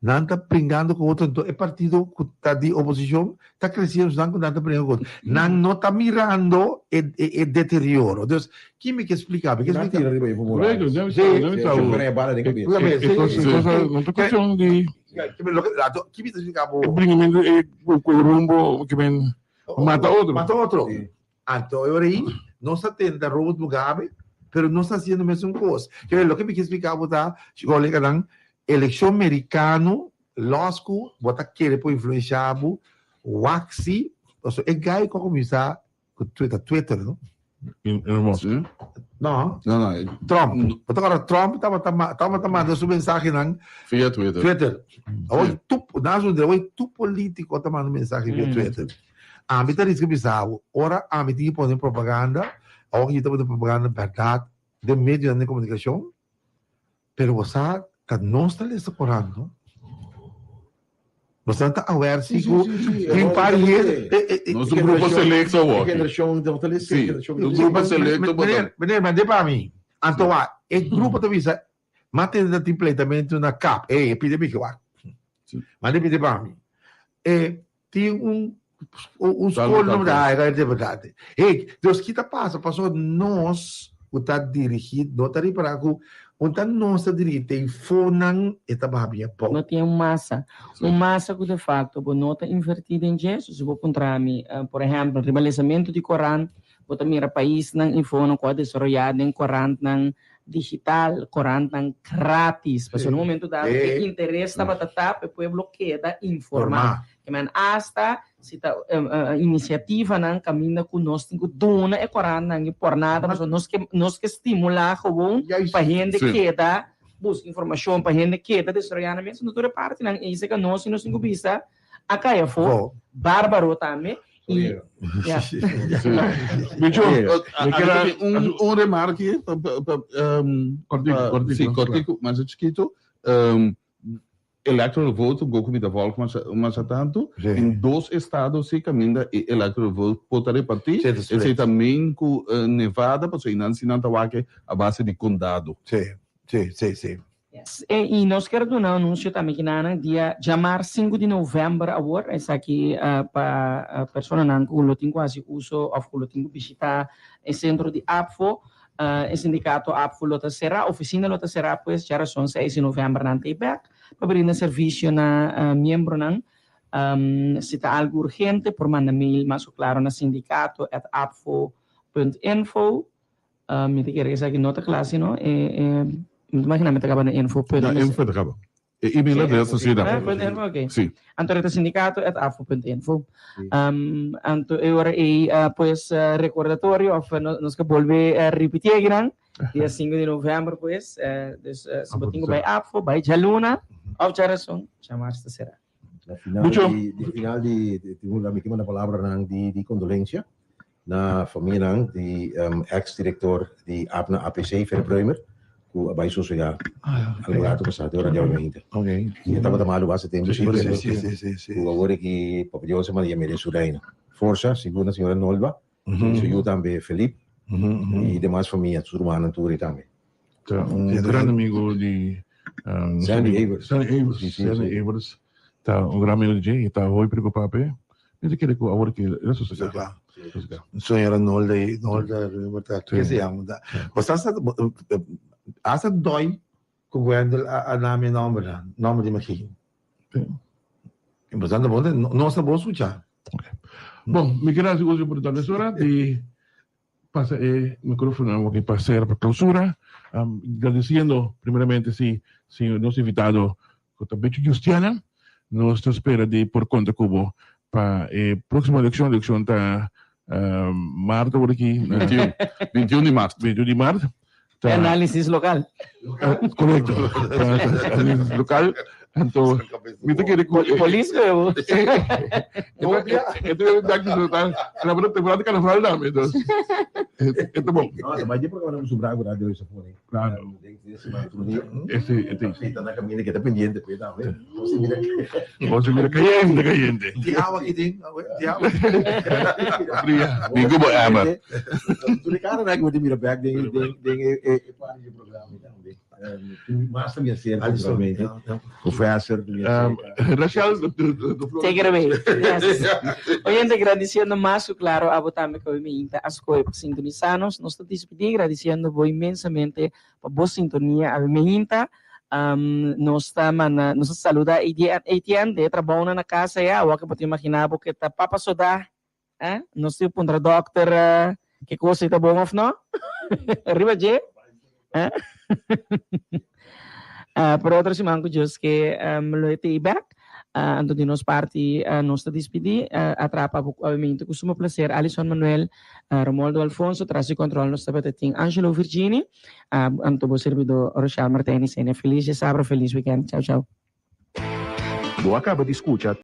Nan ta bringando ku otro, anto e partido ku ta di oposishon ta kresiendo, nan ku nan ta bringa ku otro. Nan no ta mirando e e deterioro. Dus, ki mi ke splika? Mi ke Nan splika. tira riba Evo Morales. Correcto, debe sa, debe sa. Su pone bala den kabes. E cos, e cosa, no ta cuestion di. Lato, ki mi ta splika bo? E bringamento e cu e rumbo ke men mata otro. Mata otro. Anto e ora ei nos ta tenta Robert Mugabe, pero nos ta haciendo mesun cos. Kere loke mi kier splica bo ta, coleganan, eleccion mericano los cu bo ta kere por influencia bo, wak si, pasobra e guy cu a cuminsa cu Twitter, Twitter no? Elon Musk. No. No, no. Trump. Bo ta acorda Trump tabata tabata manda su mensahenan via Twitter. Twitter. Awor tur, na su awor tur politico ta manda mensahe via Twitter. Ami ta riska bisa bo, ora ami tin ki pone propaganda, awor ki mi ta pone propaganda bèrdat den medionan di komunikashon, pero bo sa ta nos ta lesa koran no. Bo sa ta aware si ku tin par hende. Nos un grupo selekto awor. E generashon ta lesa. Si, un grupo selekto. Meneer, meneer, mande pa mi. Anto wak, e grupo ta bisa, m'a tende ta tin pleitamentu na kap. Ey, e pidi mi ki wak. Mande pidi pa mi. E Tin un un skol no da era de verdad. Hey, dus ki ta pasa? Paso nos ku ta dirigí no ta ripará ku un ta nos ta dirigí te infonan e ta baha bien abou. No tin un masa. Un masa ku de facto bo no ta invertí den dje. So si bo puntra mi, por ehèmpel, riba lesamentu di korant, bo ta mira paisnan infonan ku a desaroyá den korantnan digital, korantnan gratis. Pasobra na un momento dado e interes tabata ta pa e pueblo keda informá. Ke men asta si ta inisiativanan kaminda ku nos tin ku duna e korantnan i por nada pasobra nos ke nos ke stimulá gewoon pa hende keda buska informashon, pa hende keda desaroyá nan mes. Enton tur e partinan ei seka nos i nos tin ku bisa a kai afó, bárbaro tambe. I, ya. Bicho, mi quier a- Un, un remarque pa, pa, pa, Cortico, cortico, sí, cortico, mas chiquito. Electoral vote, goku mi ta volg mas, mas tanto. Sí. Tin dos estado sí caminda e electoral vote por ta reparti. Sí, ta split. Esey ta Maine cu Nevada, pasobra einan sí nan ta wak a base di condado. Sí, sí, sí, sí. Yes. E i nos kier duna anuncio tambe kinanan dia djamar sinku di november awor, esaki pa personanan ku lo tin ku hasi uso of ku lo tin ku bishita e sentro di APFO. E sindikato APFO lo ta será, ofisina lo ta será pues djarason seis di november nan ta e bek pa brinda servisio na miembronan. Si ta algu urgente por manda mail mas ku klaro na sindikato at apfo punt info. Mi ta kere esaki no ta kla sino e e mi ta imagina mi ta kaba na info punt Na info ta kaba. E email address ta sida. Ah, punt info, ok. Si. Anto ta sindicato at afo punt info. Anto e ora ei pues recordatorio of nos ke bolbe ripiti akinan dia sinku di november pues dus si bo tin ku bai afo bai djaluna of djarason djamars ta sera. Na final di di final di di mi ke manda palabranan di di kondolensia na famianan di ex direktor di APNA APC Ferry Breumer ku a bai sosegá algun rato pasá te ora diawe mainta. E tabata malu basta tempu sí pero ku awor aki Papa Dios a manda yam'é den su reino. Forsa sigur na señora Nolba i su yu tambe Felip i demas famia su rumannan tur ei tambe. Ta un gran amigo di Sandy Evers. Sandy Evers, Sandy Evers ta un gran amigo di dje i ta hopi preocupa p'e. Mi ta kere ku awor ki el a sosegá. Sosegá. Señora Nolda i Nolda Römer ta ke se yama ta. Bo sa sa hasta dòi ku Wendel a a na mi nòmber nan, nòmber di Magin. Bo sa bo no sa bo skucha. Bon, mi kere hasi uso di oportunidat mesora di Pasa e microfono awor pa cera pa clausura. Gradeciendo primeramente si si nos invitado cu ta Becho Justiana. Nos ta spera di por conta cu bo pa e proximo eleccion. Eleccion ta maart awor aki. 21 di maart. 21 di maart. Ta Análisis local. Correcto. Análisis local. Anto, mi ta kere ku Polis nuevo. E ta na temporada di carnaval tambe, dus e ta bon. No, ta bai di programa nan kustumbrá ku radio sa pone. Claro. Ese e ta. Si ta na kaminda ke ta pendiente pe tambe. Bo si mira. Bo si mira kayente kayente. Di awa ki tin? Di awa. Fria. Bin ku bo emmer. Tur e kara nan ku bo ta mira bek den den e parti di programa tambe. Mas ta bien cerca, naturalmente. Professor. Rachel, Take it away. Yes. Oyente, gradiciendo mas ku claro abo tambe ku mi inta a scohe pa sintonisa nos. Nos ta dispidi gradiciendo bo inmensamente pa bo sintonia awe mi inta. Nos ta manda, nos ta saluda Etienne de e trabounan na casa ya. Awor ke bo ta imagina bo ke ta papa soda. Eh? Nos tin puntra dokter ke kos ei ta bon of no? Riba dje? Eh? Pero otro siman ku Dios ke lo e tei bek. Anto di nos parti nos ta dispidi. Atrapa bo obviamente ku sumo placer Alison Manuel, Romoldo Alfonso, tras di control nos tabata tin Angelo Virgini. Anto bo servidor Rochelle Martijn y Feliz diasabra, feliz weekend. Chao chao. Bo a caba di scucha.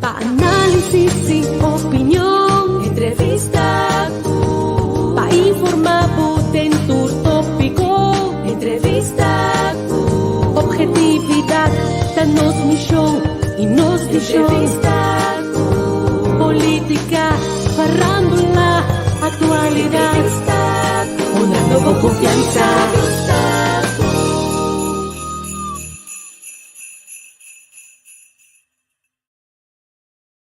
Pa análisis y opinion, entrevista ku. Pa informá bo den tur tópiko, entrevista ku. Objetividad ta nos mishon y nos vishon. Entrevista ku. Polítika. Farándula, actualidad, Honrando bo confianza.